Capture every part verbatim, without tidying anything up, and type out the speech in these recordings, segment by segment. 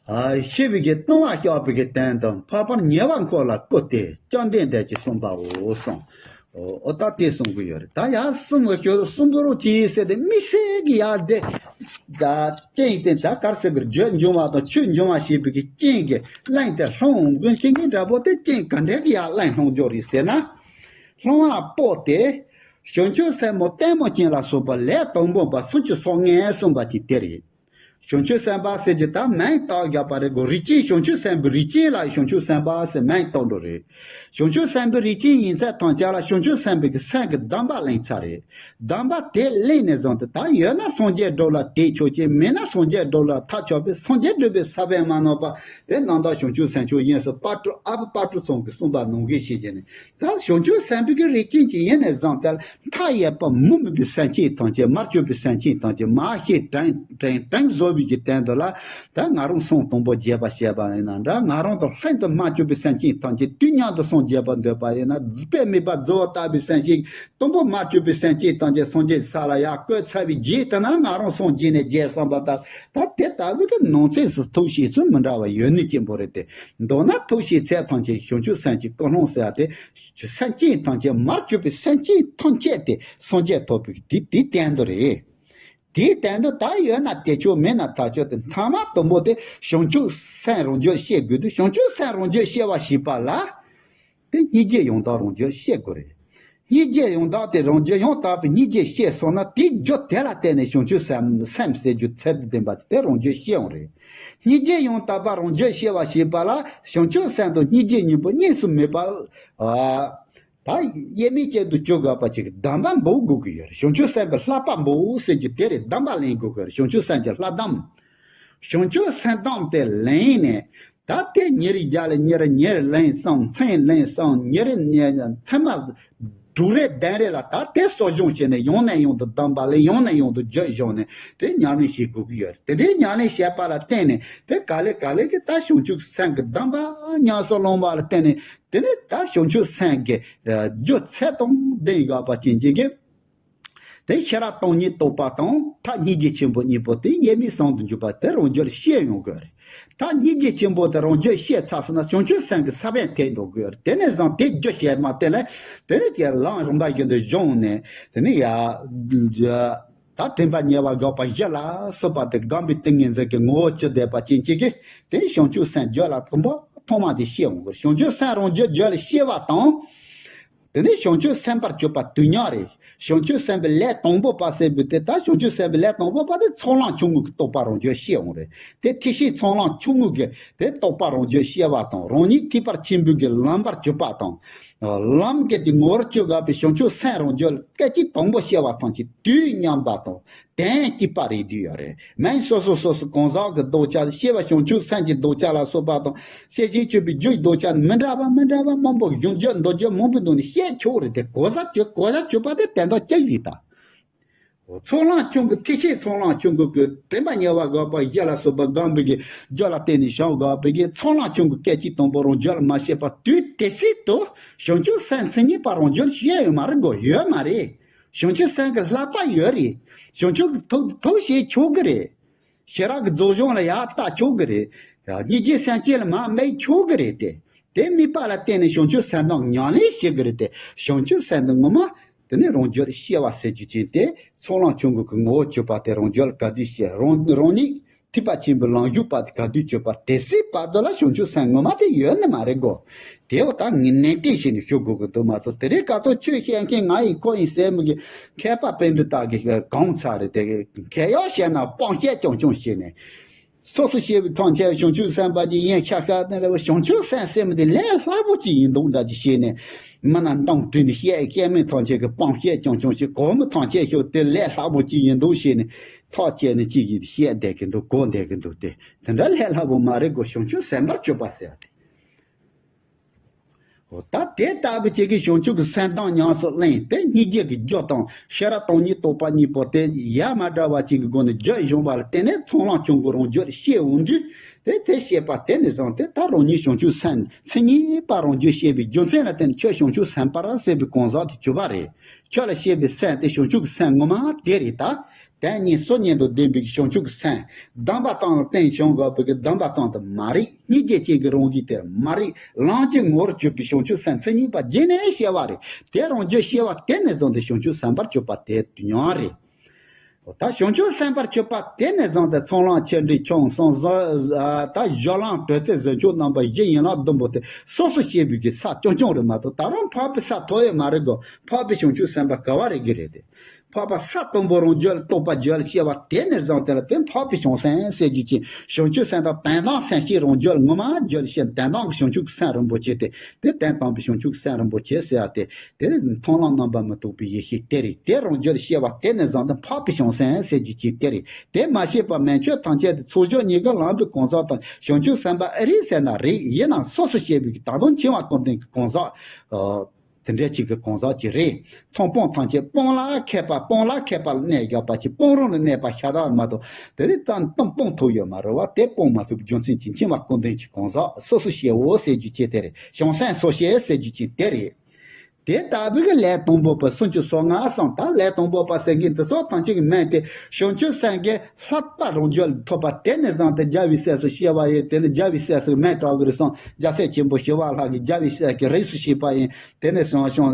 ཨ། ཤེས་པའི་གི་ལྟུང་བ་བཤགས་པའི་གི་དོན་དུ་འཕགས་པར་ཉེ་བར་འཁོར་ལ་བསྐུལ་ཏེ་བཅོམ་ལྡན་འདས་ཀྱིས་གསུངས་པའོ་གསུངས། འོ་ད་དེ་གསུང་གི་ཡོད་རེད། ད་ཡར་གསུང་གི་ཞོར་གསུང་གི་རོགས་གྱིས་ཟེར་ཏེ་དམིགས་བསལ་གྱི་ཡར་དེ། ད་རྐྱེན་དེ་ད་ག་རེ་ཟེར་གི་རྒྱུ་འབྱུང་བ་དང་ཆོས་འབྱུང་བ་ཞེས་པའི་གི་རྐྱེན་གྱིས་བླངས་ཏེ་སློང་དགོས་མཁན་གྱི་འདྲ་པོ་དེ་རྐྱེན་ག་འདྲ་གི་ཡར་བླངས་སློང་རྒྱུ་རེད་ཟེར་ན། སློང་བ་པོ་དེ། བྱང་ཆུབ་སེམས་དཔའ་ལྟད་མོ་ཅན་ལ་སོགས་པ་ལས་དང་པོ་པ་སུམ་ཅུ་སོ་ལྔས་གསུངས་པ་ཅིག་དེ་རེད། བྱང་ཆུབ་སེམས་དཔའ་ཟེར་གྱི་ད་མིང་བཏགས་བཞག་པ་རེད་གོ། རིགས་ཅན། བྱང་ཆུབ་སེམས་དཔའི་རིགས་ཅན་ལ་བྱང་ཆུབ་སེམས་དཔའ་ཟེར་མིང་བཏགས་འགྲོ་རེད། བྱང་ཆུབ་སེམས་དཔའི་རིགས་ཅན་ཡིན་ཚད་ཐམས་ཅད་ལ་བྱང་ཆུབ་སེམས་དཔའི་གི་སེམས་ཀྱི་སྡོམ་པ་ལེན་ཚར་རེད། སྡོམ་པ་དེ་ལེན་ནས་བཟུང་སྟེ་ད་ཡོད་ན་སངས་རྒྱས་འགྲོ་ལ་དེས་ཆོག་ཅིང་མེད་ན་སངས་རྒྱས་འགྲོ་ལ་ཐབས་ཆག་པས་སངས་རྒྱས་འགྲུབ་པའི་ས་བོན་མ་ནོར་བ། དེ་རྣམ་དག་བྱང་ཆུབ་སེམས་མཆོག་ཡིན་ཟེར་དཔལ་སྤྲུལ་ཨ་བུ་དཔལ་སྤྲུལ་ཚང་གིས་གསུངས་པ་ནང་བཞིན་བྱས་ནས། ད་བྱང་ཆུབ་སེམས་དཔའི་གི་རིགས་ཅན་གྱི་ཡིན་ནས་བཟུང་སྟེ་མཐའ་ཡས་པ་མུ་མེད་པའི་སེམས་ཅན་ཐམས་ཅད། མར་གྱུར་པའི་སེམས་ཅན་ཐམས་ཅད། མར་ཤེས་དྲན་དྲན་དྲན་གསོ་བའི་གི་དོན་དུ་ལ། ད་ང་རང་སངས་དང་པོ་རྒྱས་པ་བཤད་པ་ཡིན་ན་འདྲ། ང་རང་དང་ལྷན་དུ་མར་གྱུར་པའི་སེམས་ཅན་ཐམས་ཅད་དུས་མཉམ་དུ་སངས་རྒྱས་པར་འདོད་པ་ཡིན་ན། དཔེ་མེད་པ་རྫི་བོ་ལྟ་བུའི་སེམས་ཅན། དང་པོ་མར་གྱུར་པའི་སེམས་ཅན་ཐམས་ཅད་སངས་རྒྱས་ས་ལ་ཡར་བཀོད་ཚར་བའི་རྗེས་དེ་ན་ང་རང་སངས་རྒྱས་ནས་རྒྱལ་བསམ་པ་དང་། ད་དེ་ལྟ་བུ་གི་ནང་ཚན་སུ་ཐུགས་བཞེད་ཚུལ་མི་འདྲ་བ་ཡོད་ནི་སྐྱེ་འབོ་རེད་དེ། མདོར་ན་ཐུགས་བཞེད་ཚད་ཐམས་ཅད་བྱང་ཆུབ་སེམས་ཀྱི་ཀུན་སློང་ཟེར་ཏེ། སེམས་ཅན་ཐམས་ཅད། མར་གྱུར་པའི་སེམས་ཅན་ཐམས་ཅད་དེ་སངས་རྒྱས་ཐོབ་པའི་དེ་དེའི་སྟེང་དུ་རེད། དེའི་སྟེང་དུ་ད་ཡོད་ན་དེས་ཆོག་མེད་ན་ཐབས་ཆག་དེ་མཐའ་མ་དང་པོ་དེ་བྱང་ཆུབ་སེམས་རང་རྒྱུད་བཤད་དགོས་དུས། བྱང་ཆུབ་སེམས་རང་རྒྱུད་བཤད་པ་ཞེས་པ་ལ། དེ་སྙིང་རྗེ་ཡང་དག་རང་རྒྱུད་བཤད་དགོས་རེད། སྙིང་རྗེ་ཡང་དག་དེ་རང་རྒྱུད་ཡང་དག་པའི་སྙིང་རྗེ་བཤད་སོང་ན། དེའི་རྒྱུ་དེ་ལ་བརྟེན་ནས་བྱང་ཆུབ་སེམས་སེམས་ཟེར་རྒྱུ་ཚད་དུ་ལྡན་པ་དེ་རང་རྒྱུད་བཤད་ཡོང་རེད། སྙིང་རྗེ་ཡང་དག་པ་རང་རྒྱུད་བཤད་པ་ཞེས་པ་ལ་བྱང་ཆུབ་སེམས་དང་སྙིང་རྗེ་གཉིས་པོ་གཉིས་སུ་མེད་པ། ཨ། ད་དབྱེར་མེད་ཅན་དུ་གྱུར་དགོས་པ་ཅིག་སྡོམ་པ་འབོག་དགོས་ཀྱི་ཡོད་རེད། བྱང་ཆུབ་སེམས་དཔའི་བསླབ་པ་འབོག་ཟེར་རྒྱུ་དེ་རེད། སྡོམ་པ་ལེན་དགོས་ཀྱི་རེད། བྱང་ཆུབ་སེམས་ཀྱི་བསླབ་སྡོམ། བྱང་ཆུབ་སེམས་སྡོམ་དེ་ལེན་ནས། ད་དེ་ཉིན་རེ་བརྒྱ་ལ་ཉིན་རེ་ཉིན་རེ་ལེན་སོང་། མཚན་ལེན་སོང་། ཉིན་རེ་ཉིན་མཐའ་མ་དྲུག་རེ་བདུན་རེ་ལ་ད་དེ་གསོ་སྦྱོང་བྱས་ནས་ཡང་ནས་ཡང་དུ་སྡོམ་པ་ལེན། ཡང་ནས་ཡང་དུ་རྒྱུད་སྦྱོང་ནས་དེ་ཉམས་ལེན་བྱེད་དགོས་ཀྱི་ཡོད་རེད། དེ་འདྲའི་ཉམས་ལེན་བྱས་པ་ལ་བརྟེན་ནས་དེ་ག་ལེ་ག་ལེ་གི་ད་བྱང་ཆུབ་སེམས་ཀྱི་སྡོམ་པ་ཉམས་སུ་བླངས་པ་ལ་བརྟེན་ནས། དེ་ནས་ད་བྱང་ཆུབ་སེམས་ཀྱི་རྒྱུ་ཚད་དང་ལྡན་ཡོད་པ་ཅན་གྱི་གི། དེ་ཤེས་རབ་སྟོང་ཉིད་རྟོགས་པ་དང་ཐབས་སྙིང་རྗེ་ཆེན་པོ་གཉིས་པོ་དེ་དབྱེར་མེད་ཟུང་དུ་འཇུག་པ་དེ་རང་རྒྱུད་ཤེས་ཡོང་དགོས་རེད། ཐབས་སྙིང་རྗེ་ཆེན་པོ་དེ་རང་རྒྱུད་ཤེས་ཚར་སོང་ན་བྱང་ཆུབ་སེམས་ཀྱི་ས་བོན་ཐེབས་འགྲོ་དགོས་རེད། དེ་ནས་བཟུང་དེ་རྒྱུ་བྱས་མ་དེ་ལས་དེ་ནས་ཀྱི་ལམ་རིམ་པ་བཞིན་དུ་སྦྱོང་ནས། དེ་ནས་ཡ། ད་དྲན་པ་ཉེ་བར་འགོག་པ་བཞི་ལ་སོགས་པ་དེ་སྒོམ་པའི་ཏིང་ངེ་འཛིན་གྱི་ངོ་བོ་བཅུ་བསྡད་པ་ཅན་གཅིག་གིས་དེ་བྱང་ཆུབ་སེམས་རྒྱུད་ལ་ཐོག་མ་ཐོག་མ་དེ་ཤེས་འོང་གི། བྱང་ཆུབ་སེམས་རང་རྒྱུད་རྒྱུད་ལ་ཤེས་པ་དང་། དེ་ནས་བྱང་ཆུབ་སེམས་དཔར་གྱུར་པ་དུས་མཉམ་རེད། བྱང་ཆུབ་སེམས་དཔའི་ལས་དང་པོ་པ་ཟེར་བའི་དེ་ད་བྱང་ཆུབ་སེམས་དཔའི་ལས་དང་པོ་པ་དེ་ཚོགས་ལམ་ཆུང་ངུ་གི་རྟོགས་པ་རང་རྒྱུད་ཤེས་འོང་རེད། དེ་ཐེག་ཆེན་ཚོགས་ལམ་ཆུང་ངུ་གི་དེ་རྟོགས་པ་རང་རྒྱུད་ཤེས་པ་དང་། རང་ཉིད་ཐེག་པ་ཆེན་པོའི་གི་ལམ་པར་གྱུར་པ་དང་། ལམ་གྱི་དེ་ངོ་བོར་བཅོས་དགོས་པའི་བྱང་ཆུབ་སེམས་རང་རྒྱུད་སྐད་ཅིག་དང་པོ་སྐྱེ་བ་ཐམས་ཅད་དུས་མཉམ་པ་དང་དོན་གཅིག་པ་རེད་འདུག་ཡོད་རེད། མིང་སོ་སོ་སོ་སོ་གང་ཟག་གི་ལྡོག་ཆ། སྐྱེ་བ་བྱང་ཆུབ་སེམས་ཀྱི་ལྡོག་ཆ་ལ་སོགས་པ་དང་། སྐྱེ་ཤི་འཆི་བའི་རྒྱུའི་ལྡོག་ཆ་མི་འདྲ་བ་མི་འདྲ་བ་མང་པོ། གཞན་རྒྱུད་འདོད་རྒྱུད་མང་པོའི་ནང་ནས་བཤད་ཆོག་རེད་དེ། གོ་ས་གཅིག་གོ་ས་གཅིག་པ་དེ་དོན་དག་གཅིག་རེད་ད། ཚོགས་ལམ་ཆུང་ངུ། ཐེག་ཆེན་ཚོགས་ལམ་ཆུང་ངུ་གི་དྲན་པ་ཉེ་བར་འགོག་པ་བཞི་ལ་སོགས་པ་སྒོམ་པའི་གི་རྒྱུད་ལ་བརྟེན་ནས་བྱུང་དགོས་པའི་གི་ཚོགས་ལམ་ཆུང་ངུ་སྐད་ཅིག་དང་པོ་རང་རྒྱུད་ལ་མ་སྐྱེས་པ་དུས་དེ་སྲིད་དུ་བྱང་ཆུབ་སེམས་མཚན་ཉིད་པ་རང་རྒྱུད་ལ་སྐྱེ་ཡོད་མ་རེད་གོ། ཡོད་མ་རེད། བྱང་ཆུབ་སེམས་ཀྱི་བསླབ་པ་ཡོད་རེད། བྱང་ཆུབ་ཀྱི་ཐུགས་ཐུགས་བཞེད་ཆོག་གི་རེད། ཤེས་རབ་ཀྱི་རྫོགས་བྱང་ལ་ཡར་ལྟ་ཆོག་གི་རེད། སྙིང་རྗེ་སེམས་བསྐྱེད་ལ་མར་དམིགས་ཆོག་གི་རེད་དེ། དེ་དམིགས་པ་ལ་བརྟེན་ནས་བྱང་ཆུབ་སེམས་དང་ཉམས་ལེན་བྱེད་དགོས་རེད་དེ། བྱང་ཆུབ་སེམས་དང་ངོ་མ་དེ་ནི་རང་རྒྱུད་ཤེས་པ་ཟེར་རྒྱུ་ཅན་དེ། ཚོགས་ལམ་ཆུང་ངུ་གི་ངོ་བོ་གྱུར་པ་དེ་རང་རྒྱུད་ལ་ག་དུས་ཤེས། རང་རང་ཉིད་ཐེག་པ་ཆེན་པོའི་ལམ་ཞུགས་པ་དེ་ག་དུས་གྱུར་པ་དེ་སྲིད་བར་དུ་ལ་བྱང་ཆུབ་སེམས་ངོ་མ་དེ་ཡོད་ནི་མ་རེད་གོ། དེ་འོ་ད་ངས་ནན་ཏན་བྱས་ནས་ཞུ་དགོས་ཀྱི་འདུག་མ་གཏོགས། དེ་རིང་སྐབས་སུ་ཆོས་བཤད་མཁན་ང་ཡིན་ཁོ་ཡིན་ཟེར་མི་གི་མཁས་པ་པཎྜི་ཏ་གིས་གང་ཚར་རེད་དེ། མཁས་གཡོག་བཤད་ན་སྤང་བཤད་རྐྱང་རྐྱང་བྱས་ནས། སོ་སོ་ཤེས་པའི་ཐམས་ཅད་བྱང་ཆུབ་སེམས་དཔའ་ཅིག་ཡིན་ཤག་ཤག་དེ་འདྲ་བ། བྱང་ཆུབ་སེམས་ཟེར་མི་དེ་ལས་སླ་པོ་ཅིག་ཡིན་མདོག་འདྲ་ཅིག་བྱས་ནས། མི་རྣམས་འདང་དྲིས་ནས་བཤད་བཤད་མི་ཐམས་ཅད་ཀྱི་སྤང་བཤད་རྐྱང་རྐྱང་བྱས། གོ་མི་ཐམས་ཅད་ཤོད་དེ་ལས་སླ་པོ་ཅིག་ཡིན་མདོག་བྱས་ནས་ཐག་བཅད་ནས་ཅིག་ཡིན་བཤད་བསྡད་ཀྱི་འདུག་གོ་བསྡད་ཀྱི་འདུག་སྟེ། དེ་འདྲ་ལས་སླ་པོ་མ་རེད་གོ། བྱང་ཆུབ་སེམས་དཔར་གྱུར་པ་ཟེར་བ་དེ། འོ་ད་དེ་ལྟ་བུ་ཅིག་གིས་བྱང་ཆུབ་ཀྱི་སེམས་གདངས་ཉམས་སུ་ལེན་ཏེ། སྙིང་རྗེ་གི་རྒྱུ་དང་ཤེས་རབ་སྟོང་ཉིད་རྟོགས་པ་གཉིས་པོ་དེ་ཡ་མ་བྲལ་བ་ཅིག་གི་སྒོ་ནས་རྒྱུད་བྱུང་བ་ལ་བརྟེན་ནས་ཚོགས་ལམ་ཆུང་ངུ་རང་རྒྱུད་ཤེས་འོང་དུས། དེ་དེ་ཤེས་པ་དེ་ནས་བཟུང་སྟེ་ད་རང་ཉིད་བྱང་ཆུབ་སེམས་མཚན་ཉིད་པ་རང་རྒྱུད་ཤེས་པའི་རྒྱུ་མཚན་ལ་བརྟེན་ནས་ཁྱོད་བྱང་ཆུབ་སེམས་དཔའ་ར་ཟེར་བའི་གང་ཟག་དེ་གྱུར་པ་རེད། ཁྱོད་ལ་སྐྱེས་པའི་སེམས་དེ་བྱང་ཆུབ་ཀྱི་སེམས་ངོ་མ་དེ་རེད་ད། དོན་གཉིས་སོ་གཉིས་དང་ལྡན་པའི་བྱང་ཆུབ་ཀྱི་སེམས། སྡོམ་པ་བཏང་ལ་བརྟེན་བྱུང་དགོས་པའི་གི་སྡོམ་པ་ཙམ་དུ་མ་རེད། སྙིང་རྗེ་ཅན་གྱི་རང་བཞིན་དེ་མ་རེད། ལམ་གྱི་ངོ་བོར་གྱུར་པའི་བྱང་ཆུབ་སེམས་མཚན་ཉིད་པ་རྗེས་ནས་སྐྱེ་བ་རེད། དེ་རང་རྒྱུད་སྐྱེ་བ་དེ་ནས་བཟུང་སྟེ་བྱང་ཆུབ་སེམས་དཔར་གྱུར་པ་དེ་ཉམས་རེད། ད་བྱང་ཆུབ་སེམས་དཔར་གྱུར་པ་དེ་ནས་བཟུང་སྟེ་ཚོགས་ལམ་ཆེ་འབྲིང་ཆུང་གསུམ་བཟོ། ད་སྦྱོར་ལམ་དྲོད་རྩེ་བཟོད་མཆོག་རྣམ་པ་བཞི་ཡན་ལག་བདུན་པོ་དེ་སོ་སོ་སྐྱེ་བའི་གི་ས་རྐྱང་རྐྱང་རེད་མ་གཏོགས། ད་རུང་འཕགས་པའི་ས་མཐོ་ཡོད་མ་རེད་གོ། འཕགས་པའི་བྱང་ཆུབ་སེམས་དཔའ་ག་བ་རེད་གི་རེད་དེ། འཕགས་པ་ས་དང་པོ་རང་རྒྱུད་ལ་རྟོགས་པ་རྒྱུད་ལ་སྐྱེ་བ་དེ་ནས་བཟུང་སྟེ་ལ་དེ་འཕགས་པའི་བྱང་སེམས་ཟེར་རྒྱུ་ཅན། བྱང་ཆུབ་སེམས་དང་དོན་དམ་སེམས་བསྐྱེད་རང་རྒྱུད་ལ་ངོ་མ་རྒྱུད་ལ་སྐྱེ་དོན་དམ་གྱི་བྱང་ཆུབ་ཀྱི་སེམས་རིན་པོ་ཆེ་དེ། དེ་དོན་དམ་པའི་བྱང་ཆུབ་ཀྱི་སེམས་རིན་པོ་ཆེ་ཟེར་བ་དེ། དེ་མཐོང་ལམ་རྣམ་པར་མི་རྟོག་པའི་ཡེ་ཤེས་དེ་རེད། དེ་རང་རྒྱུད་ལ་སྐྱེ་བ་དེ་ནས་བཟུང་སྟེ་འཕགས་པའི་བྱང་སེམས་ཟེར་རྒྱུ་ཅན་དེ་རེད། དེ་མ་སྐྱེས་པ་མན་ཆད་ཐམས་ཅད་དེ་ཚོགས་སྦྱོར་གཉིས་ཀྱི་ལམ་པའི་གང་ཟག་དང་བྱང་ཆུབ་སེམས་དཔའ་ཨེ་རེད་ཟེར་ན་རེད། ཡིན་ནའང་སོ་སོ་སྐྱེ་བའི་གི་ད་དུང་འཆིང་བ་ཀུན་ལྡན་གྱི་གང་ཟག་དེ་འདྲ་ཅིག་གི་གང་ཟག་ཅིག་རེད། མཐོང་སྤང་ཐམས་ཅད་སྤང་ལ་མཁས་པ། སྤང་ལ་མཁས་པ་ལ་གནས་བཞག་པ་ཅིག་སྤང་རུང་ལ་གནས་པ་ཤ་སྟག་མ་གཏོགས། དེ་རིགས་ཙམ་སྤང་སྤང་ཐུབ་ཡོད་མ་རེད་བ། དེ་སྤང་མ་ཐུབ་པའི་རྒྱུ་མཚན་གྱིས་འཆིང་བ་ཀུན་ལྡན་གྱི་གང་ཟག་སོ་སོ་སྐྱེ་བོ་ཟེར་རྒྱུ་ཅན་དེ་རེད། བྱང་སེམས་སོ་སྐྱེ་ཟེར་རྒྱུ་ཅན་དེ་རེད། དེ་ལྟ་བུའི་གི་ལས་དང་པོ་པ་སུམ་ཅུ་སོ་ལྔ་གསུངས། ད་ལས་དང་པོ་པ་ཟེར་མཁན་དེ་ཚོ་ཐམས་ཅད་ཀྱི་མིང་དེ་བྱང་ཆུབ་སེམས་ཀྱི་བསླབ་པ་རང་རྒྱུད་ལ་ཐོབ་པ་དེ་ནས་བཟུང་སྟེ་རྒྱལ་བའི་སྲས་སུ་སྐྱེ་བ་ཡིན། དེ་ནས་རྒྱལ་བའི་སྲས་སུ་མིང་གྲགས་ཀྱི་རེད་གསུངས། རྒྱལ་སྲས་ཆེན་པོ་ཞི་བ་ལྷ་གིས་རྒྱལ་བའི་སྲས་ཀྱི་རིགས་སུ་སྐྱེས་པ་ཡིན། དེ་ནས་བྱང་བྱང་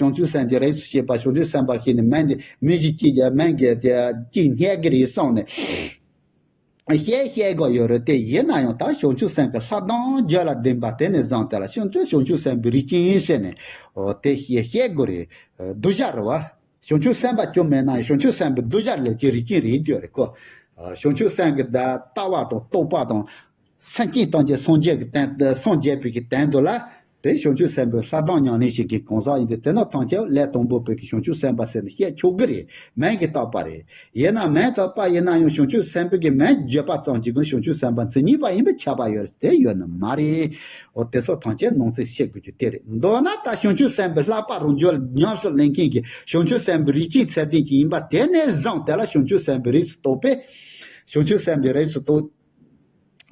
བྱང་ཆུབ་སེམས་ཀྱི་རིགས་སུ་སྐྱེས་པ། བྱང་ཆུབ་སེམས་དཔའ་ཞེས་ནས་མིང་འདི་མིང་གཞི་གཅིག་ཀྱང་མིང་གི་གཅིག་རྙེད་ཀྱི་རེད་གསུངས་ནས། བཤད་བཤད་དགོས་ཡོད་རེད་དེ། ཡིན་ན་ཡང་ད་བྱང་ཆུབ་སེམས་ཀྱི་ལྷ་གདངས་རྒྱུད་ལ་ལྡན་པ་དེ་ནས་བཟུང་སྟེ་ལ་བྱང་ཆུབ་བྱང་ཆུབ་སེམས་དཔའི་རིགས་ཅན་ཟེར་ནས། འོ་དེ་བཤད་བཤད་དགོས་རེད། གདུལ་བྱ་རེད་བ། བྱང་ཆུབ་སེམས་དཔའ་སྐྱོན་མེད་ན་ཡང་བྱང་ཆུབ་སེམས་དཔའི་གདུལ་བྱ་ལས་ཀྱི་རིགས་ཅན་རེད་འདོད་རེད་ཁོ། བྱང་ཆུབ་སེམས་ཀྱི་ལྟ་བ་དང་རྟོགས་པ་དང་། སེམས་ཅན་ཐམས་ཅད་སངས་རྒྱས་ཀྱི་དོན་སངས་རྒྱས་པའི་གི་དོན་དུ་ལ། དེ་བྱང་ཆུབ་སེམས་དཔའི་ལྷ་གདངས་ཉམས་ལེན་བྱེད་མཁན་གང་ཟག་ཡིན་དུས། དེ་ནི་ཐམས་ཅད་ལས་དང་པོ་པའི་གི་བྱང་ཆུབ་སེམས་དཔའ་ཟེར་ནས་བཤད་ཆོག་གི་རེད། མིང་གིས་བཏགས་པ་རེད། ཡིན་ན་མིང་བཏགས་པ་ཡིན་ན་ཡང་བྱང་ཆུབ་སེམས་དཔའི་གི་མིང་བརྗོད་པ་ཙམ་གྱིས་ཀྱང་བྱང་ཆུབ་སེམས་དཔའ་མཚན་ཉིད་པ་ཡིན་པས་ཁྱབ་པ་ཡོད་རེད་དེ། ཡོད་ནི་མ་རེད། འོ་དེ་ཚོ་ཐམས་ཅད་ནང་གསེས་བཤད་དགོས་རྒྱུ་དེ་རེད། མདོར་ན་ད་བྱང་ཆུབ་སེམས་དཔའི་བསླབ་པ་རང་རྒྱུད་ལ་ཉམས་སུ་ལེན་མཁན་གྱི་བྱང་ཆུབ་སེམས་དཔའི་རིགས་ཅན་ཚད་ལྡན་ཅིག་ཡིན་པ་དེ་ནས་བཟུང་སྟེ་ལ་བྱང་ཆུབ་སེམས་དཔའི་རིགས་སུ་གཏོགས་པས། བྱང་ཆུབ་སེམས་དཔའི་རིགས་སུ་གཏོགས།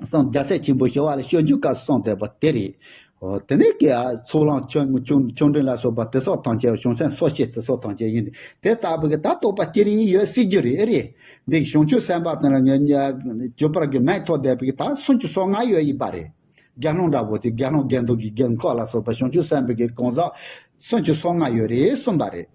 སངས་རྒྱལ་སྲས་ཆེན་པོ་ཞི་བ་ལྷས་སྤྱོད་འཇུག་སྐབས་སུ་གསུངས་བསྡད་པ་དེ་རེད། འོ་དེ་ནས་ཀྱི་ཚོགས་ལམ་ཆུང་ཆུང་ཆུང་འབྲིང་ལ་སོགས་པ་དེ་སོགས་ཐམས་ཅད་བྱང་སེམས་སོ་སྐྱེ་དེ་སོགས་ཐམས་ཅད་ཡིན། དེ་ལྟ་བུ་གི་ད་རྟོགས་པ་ཅི་རིགས་ཡོད་སྲིད་རྒྱུ་རེད། ཨེ་རེད། འདི་བྱང་ཆུབ་སེམས་དཔའ་དེ་ལ་ངས་གྱོད་པར་གྱི་མིང་ཐོགས་བསྡད་པའི་ད་སུམ་ཅུ་སོ་ལྔ་ཡོད་ཡིན་པ་རེད། དགེ་སློང་འདྲ་པོ་དེ་དགེ་སློང་དགེ་འདུན་གྱི་དགེ་འཁོར་ལ་སོགས་པ་བྱང་ཆུབ་སེམས་དཔའི་གི་གང་ཟག་སུམ་ཅུ་སོ་ལྔ་ཡོད་རེད་གསུངས་པ་རེད།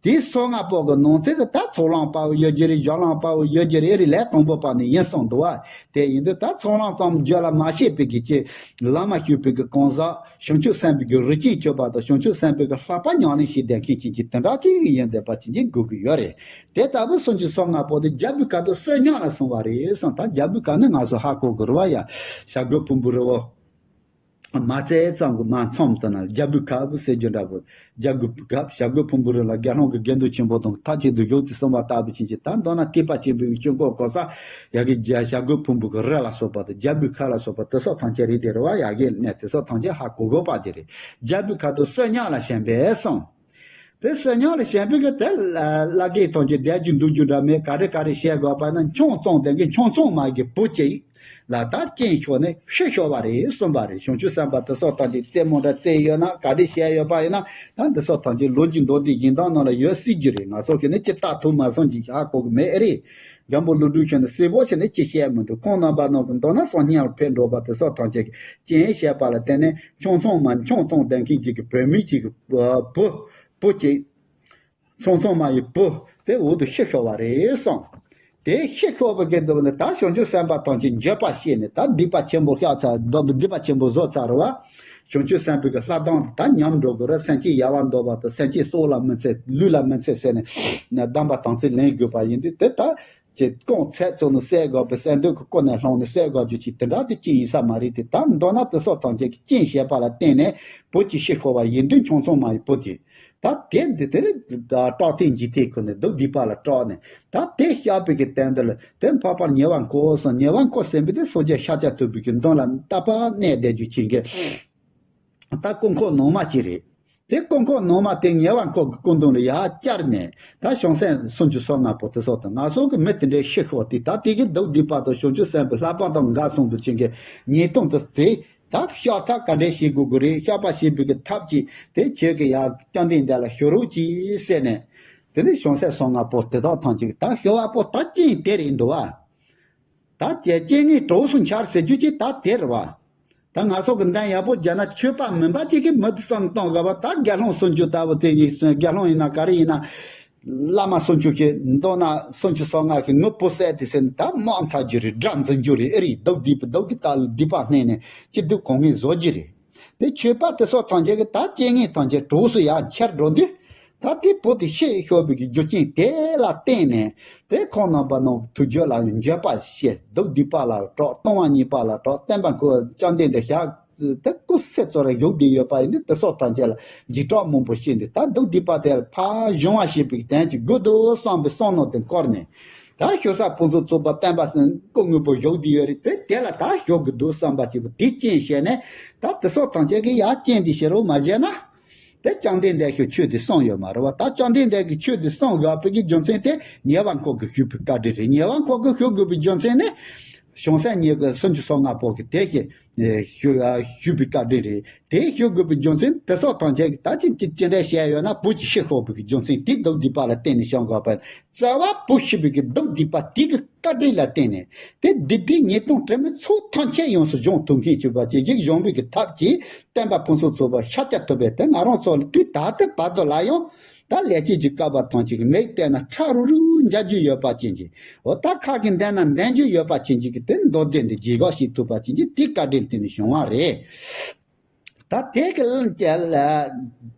དེའི་སོ་ལྔ་པོ་གི་ནང་ཚན་དུ་ད་ཚོགས་ལམ་དཔའ་བོ་ཡོད་ཀྱི་རེད། སྦྱོར་ལམ་དཔའ་བོ་ཡོད་ཀྱི་རེད། རེད་ལས་དང་པོ་པ་ནི་ཡིན་གསུངས་འདུག་བ། དེ་ཡིན་དུས་ད་ཚོགས་ལམ་ཙམ་རྒྱུད་ལ་མ་སྐྱེས་པའི་གི་ཅི་ལམ་མ་ཞུགས་པའི་གི་གང་ཟག་བྱང་ཆུབ་སེམས་དཔའི་གི་རིགས་ཅན་གྱུར་པ་དང་། བྱང་ཆུབ་སེམས་དཔའི་གི་བསླབ་པ་ཉམས་ལེན་བྱེད་བསྡད་མཁན་ཅན་གྱི་དེ་འདྲ་ཅིག་ཡིན་བསྡད་པ་ཅིག་ཅིག་དགོས་ཀྱི་ཡོད་རེད། དེ་ལྟ་བུ་སུམ་ཅུ་སོ་ལྔ་པོ་དེ་རྒྱལ་པོའི་ཁབ་ཏུ་བསོད་སྙོམས་ལ་སོང་བ་རེད་གསུངས། ད་རྒྱལ་པོའི་ཁབ་ནི་ང་ཚོ་ཧ་གོ་དགོས་རེད་བ་ཡ། བྱ་རྒོད་ཕུང་པོའི་རི་བོ། མ་རྩའི་ཙམ་གྱི་མ་མཚམས་དུ་ན་རྒྱལ་པོའི་ཁབ་ཟེར་རྒྱུ་འདྲ་པོ། རྒྱལ་པོའི་ཁབ་བྱ་རྒོད་ཕུང་པོའི་རི་ལ་དགེ་སློང་གི་དགེ་འདུན་ཆེན་པོ་དང་མཐའ་གཅིག་ཏུ་བཞུགས་ཏེ་གསུངས་པ་ལྟ་བུ་ཕྱིན་ཅི། ད་མདོར་ན་ཐེག་པ་ཆེན་པོའི་སྐྱེ་འགོག་གོ་ས་ཡ་གི་རྒྱ་བྱ་རྒོད་ཕུང་པོའི་གི་རི་ལ་སོགས་པ་དང་རྒྱལ་པོའི་ཁབ་ལ་སོགས་པ་དེ་སོགས་ཐམས་ཅད་རེད་དེ་རེད་བ། ཡ་གི་གནས་དེ་སོགས་ཐམས་ཅད་ཧ་གོ་དགོས་པ་དེ་རེད། རྒྱལ་པོའི་ཁབ་ཏུ་བསོད་སྙོམས་ལ་ཞེན་པས་གསུངས། དེ་བསོད་སྙོམས་ལ་ཞེན་པའི་གི་དེ་བླ་གེ་ཐམས་ཅད་བསྡད་རྒྱུ་འདུག་རྒྱུ་འདྲ་མེད། ག་རེ་ག་རེ་བཤད་དགོས་པ་ན་ཆང་བཙོང་བསྡད་མཁན་ཆང་བཙོང་མ་གི་བུ་གཅིག་ལ་ད་རྐྱེན་ཤོར་ནས་ཤི་ཤོར་བ་རེད་གསུངས་པ་རེད། བྱང་ཆུབ་སེམས་དཔའ་དེ་སོགས་ཐམས་ཅད་རྩེད་མོ་འདྲ་རྩེས་ཡོད་ན། ག་རེ་བཤད་ཡོད་པ་ཡིན་ན། ད་འདི་སོགས་ཐམས་ཅད་ལོ་རྒྱུས་མདོ་སྡེ་གཞན་དག་ནང་ལ་ཡོད་སྲིད་རྒྱུ་རེད། ང་ཚོ་གིས་ནི་ཅི་ལྟ་ཐུབ་མ་སོང་ཅིག་ཧ་གོ་གི་མེད་ཨེ་རེད། འཇམ་པོ་ཀླུ་སྒྲུབ་ཤོད་ནས་གསལ་པོ་བྱས་ནས་ཅི་བཤད་མི་འདུག་ཁོང་རྣམ་པ་རྣམས་ཀྱི་མདོར་ན་སང་ཉིན་ལ་ཕེབས་འགྲོ་བ་དེ་སོགས་ཐམས་ཅད་ཀྱིས་རྐྱེན་བཤད་པ་ལ་བརྟེན་ནས་ཆང་བཙོང་མ་ཆང་བཙོང་བསྡད་མཁན་ཅིག་གི་བུད་མེད་ཅིག་གི་བུ་བུ་ཅིག་ཆང་བཙོང་མ་ཡི་བུ་དེ་འོག་ཏུ་ཤི་ཤོར་བ་རེད་གསུངས། དེ་ཤི་ཤོར་བའི་སྐབས་དུ་ནི་ད་བྱང་ཆུབ་སེམས་དཔའ་ཐམས་ཅད་འགྱོད་པ་སྐྱེས་ནས་ད་སྡིག་པ་ཆེན་པོ་བཤགས་ཚར། སྡིག་པ་ཆེན་པོ་བཟོ་ཚར་བ། བྱང་ཆུབ་སེམས་དཔའི་གི་ལྷ་གདངས་ད་ཉམས་འགྲོ་དགོས་རེད། སེམས་ཅན་ཡལ་བར་འདོར་བ་དང་། སེམས་ཅན་སྲོག་ལ་མི་འཚེ་ལུས་ལ་མི་འཚེ་ཟེར་ནས་སྡོམ་པ་དམ་ཚིག་ལེན་དགོས་པ་ཡིན་དུས། དེ་ད་ཅེས་རྐང་ཚད་ཚོ་ནི་བསད་དགོས་པའི་བསད་འདོད་ཀྱི་ཀུན་ནས་བསླངས་ནས་བསད་དགོས་རྒྱུ་ཅིག་དེ་འདྲ་དེ་ཅི་ཡིན་ས་མ་རེད་དེ། ད་མདོར་ན་དེ་སོགས་ཐམས་ཅད་ཀྱི་རྐྱེན་བྱས་པ་ལ་བརྟེན་ནས་བུ་གཅིག་ཤི་ཤོར་བ་ཡིན་དུས། ཆང་བཙོང་མ་ཡི་བུ་དེ་ད་དེ་འདི་དེ་ནི་སྐྲག་ཐེངས་འཇིགས་ཐེངས་ཁོ་ནས་སྡུག་སྡིག་པ་ལ་སྐྲག་ནས། ད་དེ་བཤགས་པའི་གི་དོན་དེ་ལ་དེ་འཕགས་པར་ཉེ་བར་འཁོར་གསུངས། ཉེ་བར་འཁོར་ཟེར་བའི་དེ་སངས་རྒྱས་ཤཱཀྱ་ཐུབ་པའི་གི་མདུན་ལ་ལྟ་བར་གནས་བསྡད་རྒྱུ་ཅན་གྱི་ད་དཀོན་མཆོག་ནང་མ་ཅིག་རེད། དེ་དཀོན་མཆོག་ནང་མ་དེ་ཉེ་བར་འཁོར་གྱི་སྐུ་མདུན་ལ་ཡར་བཅར་ནས། ད་བྱང་སེམས་སུམ་ཅུ་སོ་ལྔ་པོ་དེ་སོགས་དང་། ང་ཚོ་གི་མི་དེ་འདྲའི་ཤི་ཤོར་དུས་ད་དེ་གི་སྡུག་སྡིག་པ་དང་བྱང་ཆུབ་སེམས་དཔའི་བསླབ་པ་དང་འགལ་སོང་དུས་ཅན་གྱི་ཉེས་ལྟུང་དེ་དེ་ད་བཤགས་ཐབས་ག་འདྲས་བྱེད་དགོས་ཀྱི་རེད། བཤགས་པ་བྱེད་པའི་གི་ཐབས་ཅིག་དེ་ཁྱེད་ཀྱི་ཡར་བཅོམ་ལྡན་འདས་ལ་ཞུ་རོགས་གྱིས་ཟེར་ནས། དེ་ནས་བྱང་སེམས་སོ་ལྔ་པོ་དེ་དག་ཐམས་ཅད་ཀྱི་ད་ཞི་བ་པོ་ད་རྐྱེན་དེ་རེད་འདུག་བ། ད་རྐྱེན་རྐྱེན་ངན་གྲོགས་སུ་འཆར་ཟེར་རྒྱུ་ཅིག་ད་དེ་རེད་བ། ད་ང་ཚོ་གི་འདན་ཡག་པོ་རྒྱག་ན་ཆོས་པ་མིན་པ་ཅིག་གིས་མི་བསམ་གཏོང་དགོས་པ། ད་དགེ་སློང་སུམ་ཅུ་ལྟ་བུ་དེ་ཡིན་སོང་། དགེ་སློང་ཡིན་ན་ག་རེ་ཡིན་ན། བླ་མ་སུམ་ཅུ་ཞིག་མདོར་ན་སུམ་ཅུ་སོ་ལྔ་ཞིག་ངུ་པོ་བསད་དེ་ཟེར་ནས་ད་དམག་འཐབ་རྒྱུ་རེད། དགྲ་འཛིན་རྒྱུ་རེད། ཨེ་རེད། སྡུག་སྡིག་པ་སྡུག་གི་ད་སྡིག་པ་བསྣན་ནས་སྐྱིད་སྡུག་གང་ངེས་བཟོ་རྒྱུ་རེད། དེ་ཆོས་པ་དེ་སོགས་ཐམས་ཅད་ཀྱིས་ད་རྐྱེན་ངན་ཐམས་ཅད་གྲོགས་སུ་ཡར་འཆར་འགྲོ་དུས། ད་དེ་བུ་དེ་ཤེས་ཤོར་བའི་གི་རྒྱུ་རྐྱེན་དེ་ལ་བརྟེན་ནས། དེ་ཁོང་རྣམ་པ་རྣམས་ཐུགས་རྒྱུད་ལ་འགྱོད་པ་བཤད། སྡུག་སྡིག་པ་ལ་གྲགས། ལྟུང་བ་ཉེས་པ་ལ་གྲགས། བསྟན་པ་འཁོར་བཅོམ་ལྡན་འདས་ཞབས་དེ་སྐུ་སྲིད་ཚོ་ར་བཞུགས་བསྡད་ཡོད་པ་ཡིན་དུས། དེ་སོགས་ཐམས་ཅད་ལ་འཇིགས་སྐྲག་མང་པོ་སྐྱེས་ནས། ད་སྡུག་སྡིག་པ་དེ་ལ་ཕར་སྦྱོང་བ་བྱེད་པའི་དོན་གྱི་དགོས་འདུག་བསམ་པའི་བསམ་མནོ་དེ་བསྐོར་ནས། ད་ཞོ་ས་ཕུན་སུམ་ཚོགས་པ་བསྟན་པ་སྐུ་དངོས་པོ་བཞུགས་བསྡད་ཡོད་རེད། དེ་དེ་ལ་ད་ཞུགས་དགོས་འདུག་བསམ་པ་ཅིག་པོ་དེ་རྐྱེན་བྱས་ནས། ད་དེ་སོགས་ཐམས་ཅད་ཀྱིས་ཡར་རྐྱེན་དེ་བྱེད་རོགས་མ་བྱས་ན། དེ་བཅོམ་ལྡན་འདས་ཀྱིས་ཆོས་དེ་གསུངས་ཡོད་མ་རེད་བ། ད་བཅོམ་ལྡན་འདས་ཀྱིས་ཆོས་དེ་གསུངས་དགོས་པའི་གི་རྒྱུ་མཚན་དེ་ཉེ་བར་འཁོར་གྱིས་ཞུས་པའི་བཀའ་དྲིན་རེད། ཉེ་བར་འཁོར་གྱིས་ཞུ་དགོས་པའི་རྒྱུ་མཚན་ནི། བྱང་སེམས་ཉེ་གི་སུམ་ཅུ་སོ་ལྔ་པོ་གིས་དེ་བཞིན་ཞུ་ཞུས་པའི་བཀའ་དྲིན་རེད། དེ་ཞུ་དགོས་པའི་རྒྱུ་མཚན་དེ་སོགས་ཐམས་ཅད་ཀྱིས་ད་ཅི་ཅི་ཅི་འདྲ་བཤད་ཡོད་ན། བུ་གཅིག་ཤི་ཤོར་བའི་གི་རྒྱུ་མཚན་དེ་སྡུག་སྡིག་པ་ལ་བརྟེན་ནས་བྱུང་དགོས་པ། རྩ་བ་བུ་ཤི་བའི་གི་སྡུག་སྡིག་པ་དེ་གི་བཀའ་དྲིན་ལ་བརྟེན་ནས། དེ་སྡིག་སྒྲིབ་ཉེས་ལྟུང་དྲི་མའི་ཚོགས་ཐམས་ཅད་ཡོངས་སུ་སྦྱོང་ཐུབ་མཁན་བྱེད་པ་ཅིག་ཅིག་སྦྱོང་བའི་གི་ཐབས་ཀྱིས་བསྟན་པ་ཕུན་སུམ་ཚོགས་པ་ཤཱཀྱ་ཐུབ་པས་དེ་ང་རང་ཚོ་ལ་དུས་ད་ལྟ་བར་དུ་ལ་ཡང་། ད་ལས་ཀྱི་གི་སྐལ་བ་ཐམས་ཅད་ཀྱི་མིག་བལྟས་ན་ཁྲ་རུ་རུ་འཇའ་རྒྱུ་ཡོད་པ་ཅན་གྱི། འོ་ད་ཁ་གི་འདན་ན་འདན་རྒྱུ་ཡོད་པ་ཅན་གྱི་གི་དེ་མདོ་སྡེ་འདི་རྗེས་དགག་བྱེད་ཐུབ་པ་ཅན་གྱི་དེ་བཀའ་དྲིན་བརྟེན་ནས་བྱུང་བ་རེད། ད་དེ་གི་ལན་དེ་ལ།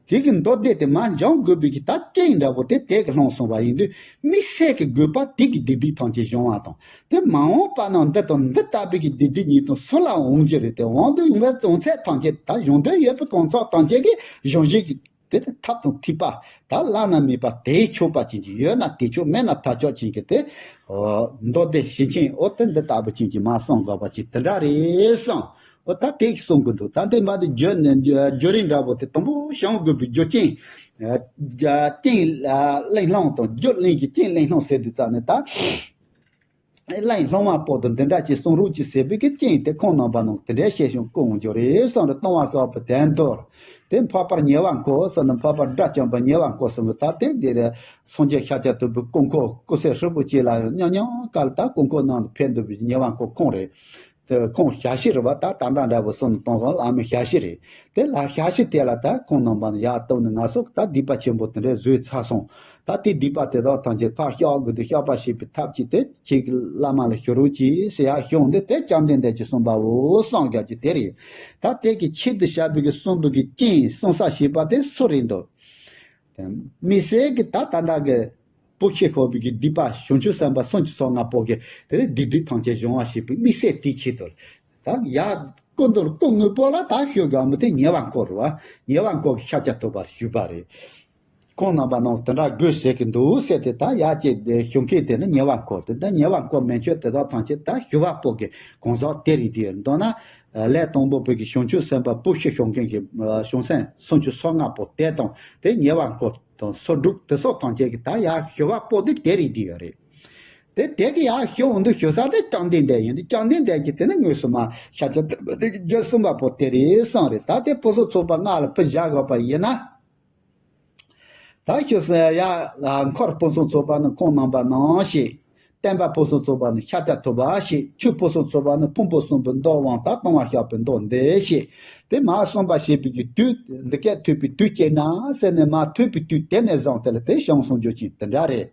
དེ་གི་མདོ་སྡེ་དེ་མར་འཇོག་དགོས་པའི་གི་ད་རྐྱེན་འདྲ་པོ་དེ་དེ་གི་ལྷུང་སོང་བ་ཡིན་དུས། དམིགས་བསལ་གྱི་དགོས་པ་དེ་གི་སྡིག་སྒྲིབ་ཐམས་ཅད་སྦྱོང་བ་དང་། དེ་མ་འོངས་པ་ན་འདི་དང་འདི་ལྟ་བུའི་གི་སྡིག་སྒྲིབ་ཉེས་ལྟུང་སུ་ལ་འོང་རྒྱུ་རེད། དེ་འོང་དུས་ཡོང་བའི་གྲོང་ཚད་ཐམས་ཅད། ད་གཞུང་དོན་ཡོད་པའི་གང་ཟག་ཐམས་ཅད་ཀྱིས་གཞུང་བཞིན་གྱི་དེ་ལྟར་ཐབས་དང་ཐིགས་པ་ད་བླ་ན་མེད་པ་དེས་ཆོག་པ་ཅན་གྱི། ཡོད་ན་དེས་ཆོག་མེད་ན་ཐབས་ཆག་ཅན་གྱི་དེ། འོ་མདོ་སྡེ་ཞེས་མཁན་འོ་དེ་འདི་ལྟ་བུ་ཅན་གྱི་མར་གསུང་དགོས་པ་ཅིག་དེ་འདྲ་རེད་གསུངས། འོ་ད་དེ་གསུང་གི་འདུག་ད་འདི་མ་དེ་བརྒྱུད་ནས་བརྒྱུད་རིམ་འདྲ་པོ་དེ་དང་པོ་བྱུང་དགོས་པའི་རྒྱུ་རྐྱེན། རྐྱེན་གླེང་སློང་དང་རྒྱུ་གླེང་གི་རྐྱེན་གླེང་སློང་ཟེར་དུས་ཙམ་ནས་ད། གླེང་སློང་བ་པོ་དང་འདི་འདྲ་ཅིག་གསུང་རོགས་ཅིག་ཟེར་བའི་གི་རྐྱེན་དེ་ཁོང་རྣམ་པ་རྣམས་དེ་འདྲའི་བཤད་བྱུང་སྐུ་འོང་རྒྱུ་རེད་གསུངས་རེད། ལྟུང་བ་ཤོར་བའི་དོན་དུ། དེ་འཕགས་པ་ཉེ་བར་འཁོར་ཟེར་ན་འཕགས་པ་དགྲ་བཅོམ་པ་ཉེ་བར་འཁོར་གསུམ་གྱིས་ད་དེ་འདིར་སངས་རྒྱས་ཤཱཀྱ་ཐུབ་པའི་སྐུ་འཁོར་སྐུ་ཚེ་ཧྲིལ་པོ་ཅིག་ལ་ཡང་སྙོམས་སྙོམས་ཀ་ལ་ད་སྐུ་འཁོར་ནང་དུ་ཕེབས་འདུག་པའི་ཉེ་བར་འཁོར་ཁོང་རེད། དེ་ཁོང་ཞལ་ཤེས་རེད་བ། ད་ད་ལྟ་འདྲ་པོ་སོང་ནས་གཏོང་སོང་། བླ་མའི་ཞལ་ཤེས་རེད། དེ་ལ་ཞལ་ཤེས་དེ་ལ་ད་ཁོང་རྣམ་པ་ནས་ཡར་གཏུགས་ནས་ང་ཚོ་ད་སྡིག་པ་ཆེན་པོ་དེ་འདྲའི་བཟོས་ཚར་སོང་། ད་དེ་སྡིག་པ་དེ་དག་ཐམས་ཅད་ཕར་བཤགས་དགོས་དུས་བཤགས་པ་བྱེད་པའི་ཐབས་ཀྱིས་དེ་ཁྱེད་ཀྱི་བླ་མ་ལ་ཞུ་རོགས་གྱིས་ཟེར་ཡར་ཞུ་འོང་དུས། དེ་བཅོམ་ལྡན་འདས་ཀྱིས་གསུངས་པའོ་གསུངས་རྒྱུ་དེ་རེད། ད་དེ་གི་ཆེད་དུ་བཤད་པའི་གི་གསུངས་པའི་གི་རྐྱེན་གསུང་ས་ཞེས་པ་དེ་སུ་རེད་འདུག་དམིགས་བསལ་གྱི་ད་ད་ལྟ་གི་བུ་ཤི་ཤོར་བའི་གི་སྡིག་པ་བྱང་ཆུབ་སེམས་དཔའ་སུམ་ཅུ་སོ་ལྔ་པོ་གི་དེ་ལས་སྡིག་སྒྲིབ་ཐམས་ཅད་སྦྱོང་བ་ཞེས་པའི་དམིགས་བསལ་དེའི་ཆེད་དུ། ད་ཡར་སྐུ་མདུན་སྐུ་དངོས་པོ་ལ་ད་ཞུ་དགོས་མི་དེ་ཉེ་བར་འཁོར་རེད་བ། ཉེ་བར་འཁོར་གྱིས་ཤཱཀྱ་ཐུབ་པར་ཞུས་པ་རེད། ཁོང་རྣམ་པ་རྣམས་དེ་འདྲ་དགོས་ཟེར་གྱི་འདུག་ཟེར་ཏེ། ད་ཡར་བཅད་དེ་ཞུ་མཁན་དེ་ནི་ཉེ་བར་འཁོར་དེ། ད་ཉེ་བར་འཁོར་མན་ཆད་དེ་དག་ཐམས་ཅད་ད་ཞུ་བ་པོ་གི་གང་ཟག་དེ་རེད། དེ་མདོར་ན་ལས་དང་པོ་པོ་གི་བྱང་ཆུབ་སེམས་དཔའ་བུ་ཤི་ཤོར་མཁན་གྱི་བྱང་སེམས་སུམ་ཅུ་སོ་ལྔ་པོ་དེ་དང་། དེ་ཉེ་བར་འཁོར་དང་སོ་དྲུག་དེ་སོགས་ཐམས་ཅད་ཀྱི་ད་ཡར་ཞུ་བ་པོ་དེ་དེ་རེད། དེ་ཡོད་རེད། དེ་དེ་གི་ཡར་ཞུ་འོང་དུས་ཞུ་ས་དེ་བཅོམ་ལྡན་འདས་ཡིན་དུས། བཅོམ་ལྡན་འདས་ཀྱིས་དེ་ནི་དངོས་སུ་མར་ཤཱཀྱ་ཐུབ་པ་དེ་གི་རྒྱུད་གསུམ་པ་པོ་དེ་རེད་གསུངས་རེད། ད་དེ་ཕུན་སུམ་ཚོགས་པ་ལྔ་ལ་ཕུ་བཞག་དགོས་པ་ཡིན་ན། ད་ཞུ་ས་ཡ། འཁོར་ཕུན་སུམ་ཚོགས་པ་ནི་ཁོང་རྣམ་པ་རྣམས་ཞེས། བསྟན་པ་ཕུན་སུམ་ཚོགས་པ་ནི་ཤཱཀྱ་ཐུབ་པ་ཞེས། ཆོས་ཕུན་སུམ་ཚོགས་པ་ནི་ཕུང་པོ་གསུམ་པོའི་མདོ་དབང་དང་ལྟུང་བ་བཤགས་པའི་མདོ་འདི་ཞེས། དེ་མར་གསུངས་པ་ཞེས་པའི་གི་དུས་འདི་སྐད་ཐོས་པའི་དུས་གཅིག་ན་ཟེར་ནས་མར་ཐོས་པའི་དུས་དེ་ནས་བཟུང་དེ་ལ་དེ་བྱུང་སོང་རྒྱུ་ཅན་དེ་འདྲ་རེད།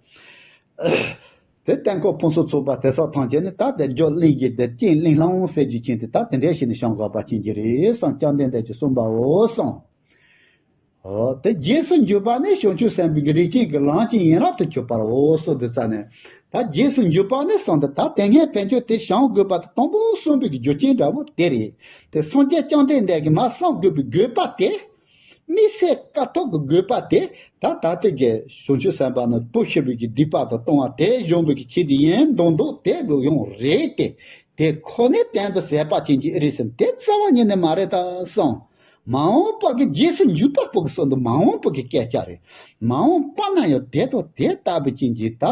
དེ་བསྟན་འཁོར་ཕུན་སུམ་ཚོགས་པ་དེ་སོགས་ཐམས་ཅད་ནི་ད་དེ་རྒྱུད་གླེང་གི་དེ་རྐྱེན་གླེང་སློང་ཟེར་རྒྱུ་ཅན་དེ་ད་དེ་འདྲའི་ཞིག་ནས་བྱུང་དགོས་པ་ཅན་གྱི་རེད་གསུངས། བཅོམ་ལྡན་འདས་ཀྱིས་གསུངས་པའོ་གསུངས། འོ་དེ་རྗེས་སུ་འཇུག་པ་ནི་བྱང་ཆུབ་སེམས་དཔའི་རིགས་ཅན་གྱི་ལམ་གྱི་ཡན་ལག་ཏུ་གྱུར་པའོ་གསུངས་དུས་ཙམ་ནས། ད་རྗེས་སུ་འཇུག་པ་ནི་གསུངས་ཏེ། ད་དེ་སྔའི་ཕན་ཆད་དེ་བྱང་དགོས་པ་དེ་དང་པོ་གསུངས་པའི་གི་རྒྱུ་རྐྱེན་འདྲ་པོ་དེ་རེད། དེ་སངས་རྒྱས་བཅོམ་ལྡན་འདས་ཀྱིས་མར་གསུང་དགོས་པའི་དགོས་པ་དེ། དམིགས་བསལ་དཀའ་ཐུབ་ཀྱི་དགོས་པ་དེ། ད་ད་ལྟའི་གི་བྱང་ཆུབ་སེམས་དཔའ་རྣམས་བུ་ཤི་བའི་གི་སྡིག་པ་དང་ལྟུང་བ་དེ་སྦྱོང་བའི་གི་ཆེད་དུ་ཡིན་མདོག་མདོག་དེ་ཡང་རེད་དེ། དེ་ཁོ་ནའི་སྟེང་དུ་ཟད་པ་ཅན་གྱི་ཨེ་རེད་ཟེར་ན་དེ་རྩ་བ་ཉིད་ནས་མ་རེད་ད་གསུངས། མ་འོངས་པ་གི་རྗེས་སུ་འཇུག་པ་པོ་གི་གསུང་དུ་མ་འོངས་པ་གི་སྐད་ཆ་རེད། མ་འོངས་པ་ན་ཡང་དེ་དང་དེ་ལྟ་བུ་ཅན་གྱི་ད་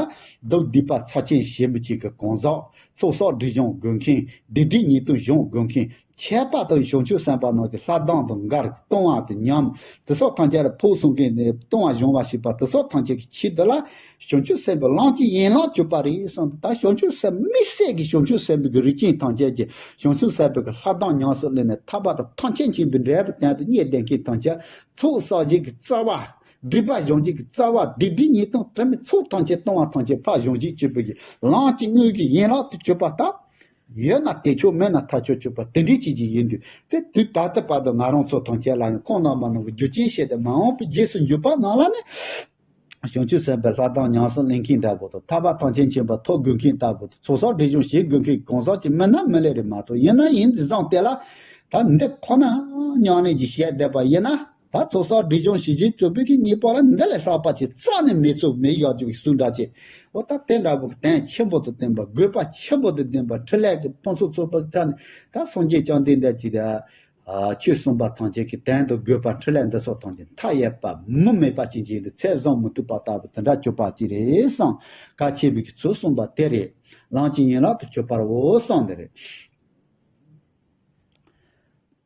སྡུག་སྡིག་པ་ཚབས་ཆེན་ཞེ་མི་ཅིག་གི་གང་ཟག་ཚོགས་བསགས་སྒྲིབ་སྦྱོང་དགོས་མཁན། སྡིག་སྒྲིབ་ཉེས་ལྟུང་སྦྱོང་དགོས་མཁན། ཁྱད་པར་དུ་བྱང་ཆུབ་སེམས་དཔའ་རྣམས་ཀྱི་ལྷ་གདངས་དང་འགལ། ལྟུང་བ་དང་ཉམས། དེ་སོགས་ཐམས་ཅད་ལ་ཕོག་སོང་མཁན་ནི་ལྟུང་བ་སྦྱོང་བ་བྱེད་པ་དེ་སོགས་ཐམས་ཅད་ཀྱི་ཆེད་དུ་ལ། བྱང་ཆུབ་སེམས་དཔའི་ལམ་གྱི་ཡན་ལག་གྱུར་པ་རེད་གསུངས། ད་བྱང་ཆུབ་སེམས་དམིགས་བསལ་གྱི་བྱང་ཆུབ་སེམས་དཔའི་རིགས་ཅན་ཐམས་ཅད་ཀྱི་བྱང་ཆུབ་སེམས་དཔའི་ལྷ་གདངས་ཉམས་སུ་ལེན་ནས་ཐར་པ་དང་ཐམས་ཅད་མཁྱེན་པའི་འབྲས་བུ་དོན་དུ་གཉེར་བསྡད་མཁན་ཐམས་ཅད་ཚོགས་བསགས་བྱེད་ཀྱི་རྩ་བ། སྒྲིབ་པ་སྦྱང་བྱེད་ཀྱི་རྩ་བ། སྡིག་སྒྲིབ་ཉེས་ལྟུང་དྲི་མའི་ཚོགས་ཐམས་ཅད་ལྟུང་བ་ཐམས་ཅད་ཕར་སྦྱང་བྱེད་གྱུར་པའི་ལམ་གྱི་དངོས་ཀྱི་ཡན་ལག་ཏུ་གྱུར་པ་ལྟར། ཡོད་ན་དེ་མཆོག་མེད་ན་ཐར་ཆོག་གྱུར་པ་དེ་འདྲའི་ཅིག་ཅིག་ཡིན་དུས། དེ་དུས་ད་ལྟ་བར་དུ་ང་རང་ཚོ་ཐམས་ཅད་ལ་ནི་ཁོང་རྣམ་པ་རྣམས་ཀྱི་རྒྱུ་རྐྱེན་བྱས་ཏེ་མ་འོངས་པའི་རྗེས་སུ་འཇུག་པ་རྣམས་ལ་ནི། བྱང་ཆུབ་སེམས་དཔའི་ལྷ་གདངས་ཉམས་སུ་ལེན་མཁན་འདྲ་པོ་དང་། ཐར་པ་ཐམས་ཅད་མཁྱེན་པ་ཐོབ་དགོས་མཁན་ལྟ་བུ་དང་། ཚོགས་བསགས་སྒྲིབ་སྦྱོང་བྱེད་དགོས་མཁན་གང་ཟག་ཅིག་མིན་ན་མི་ལེ་རེད་མ་གཏོགས། ཡིན་ན་ཡིན་དུས་ཙམ་དེ་ལ་ད་འདི་ཁོ་ན་སྙིང་ནས་ཅིག་བཤད་བསྡད་པ་ཡིན་ན། ད་ཚོགས་བསགས་སྒྲིབ་སྦྱོང་བྱེད་བྱེད་གཙོ་བོ་གི་གཉིས་པོ་ལ་འདི་ལས་ལྷག་པ་ཅིག་རྩ་ནས་མེད་ཚུལ་མེད་ཡག་ཅིག་གསུང་འདྲ་ཅིག་འོ་ད་དེ་འདྲ་པོ་གི་དོན་ཆེན་པོ་དང་ལྡན་པ། དགོས་པ་ཆེན་པོ་དང་ལྡན་པ། འཕྲིན་ལས་ཀྱི་ཕུན་སུམ་ཚོགས་པ་ཆ་ནས་ད་སངས་རྒྱས་བཅོམ་ལྡན་འདས་ཀྱིས། ཨ། ཆོས་གསུངས་པ་ཐམས་ཅད་ཀྱི་དོན་དུ་དགོས་པ་འཕྲིན་ལས་འདི་སོགས་ཐམས་ཅད་མཐའ་ཡས་པ་མུ་མེད་པ་ཅན་གྱི་ཚད་བཟུང་མི་ཐུབ་པ་ལྟ་བུ་དེ་འདྲ་གྱུར་པ་ཅིག་རེད་བསམ། གལ་ཆེ་བའི་གི་ཚུལ་གསུངས་པ་དེ་རེད། ལམ་གྱི་ཡན་ལག་ཏུ་གྱུར་པར་འོ་གསུངས་འདི་རེད།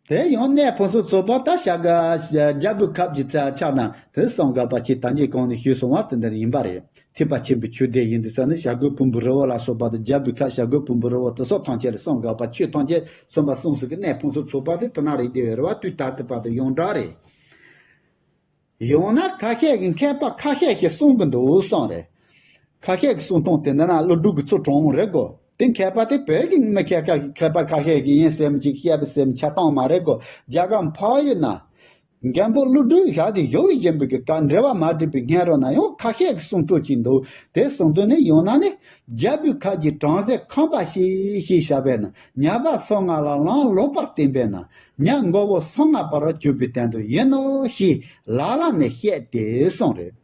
དེ་ཡང་གནས་ཕུན་སུམ་ཚོགས་པ་ད་བྱ་དགའ་རྒྱལ་པོའི་ཁབ་ཀྱི་ཆ་ཆ་ན་དེ་གསུངས་དགོས་པ་ཅིག་ད་གིན་གོང་ནས་ཞུས་སོང་བ་དེ་འདིར་ཡིན་པ་རེད། ཐེག་པ་ཆེན་པོའི་ཆོས་སྡེ་ཡིན་དུས་ཙ་ནི་བྱ་རྒོད་ཕུང་པོའི་རི་བོ་ལ་སོགས་པ་དང་། རྒྱལ་པོའི་ཁབ་བྱ་རྒོད་ཕུང་པོའི་རི་བོ་དེ་སོགས་ཐམས་ཅད་ལ་གསུངས་དགོས་པ། ཆོས་ཐམས་ཅད་གསུངས་པ་གསུངས་ཟིན་གི་གནས་ཕུན་སུམ་ཚོགས་པ་དེ་དེ་ན་རེད་དེ་རེད་བ། དུས་ད་ལྟ་བར་དུ་ཡོངས་གྲགས་རེད། ཡང་ན་ཁ་ཤས་ཀྱིས་མཁས་པ་ཁ་ཤས་ཤིག་གསུང་གི་འདུག་གསུངས་རེད། ཁ་ཤས་ཀྱིས་གསུང་སྟངས་དེ་འདི་ན་ཀླུ་སྒྲུབ་ཀྱི་ཚུལ་དྲང་མོ་རེད་གོ། དེ་མཁས་པ་དེ་བོད་ཀྱི་མི་མཁས་ཁ་མཁས་པ་ཁ་ཤས་ཀྱིས་ཡིན་ཟེར་མི་ཅིག་བཤད་པ་ཟེར་མི་ཆགས་སྟངས་མ་རེད་གོ། རྒྱ་གར་འཕགས་ཡུལ་ན། མགོན་པོ་ཀླུ་སྒྲུབ་ཞལ་དུ་ཞུགས་པའི་རྗེས་པའི་གི་བཀའ་འགྲེལ་པ་མ་བྲིས་པའི་སྔ་རོལ་ན་ཡང་ཁ་ཤས་ཀྱིས་གསུང་སྤྲོ་ཅིག་འདུག་དེ་གསུང་དོན་ནི་ཡང་ན་ནི། རྒྱལ་པོའི་ཁབ་ཀྱི་བྲམ་ཟེ་ཁམས་པ་ཞིག་ཞེས་བྱ་བས་ན། ཉ་པ་སོ་ལྔ་ལ་ལམ་ལོག་པར་བསྟན་པས་ན། ཉ་མགོ་བོ་སོ་ལྔ་པར་གྱུར་པའི་དོན་དུ་ཡིན་ནོ་ཞེས་ལ་ལ་ནས་བཤད་དེ་གསུངས་རེད།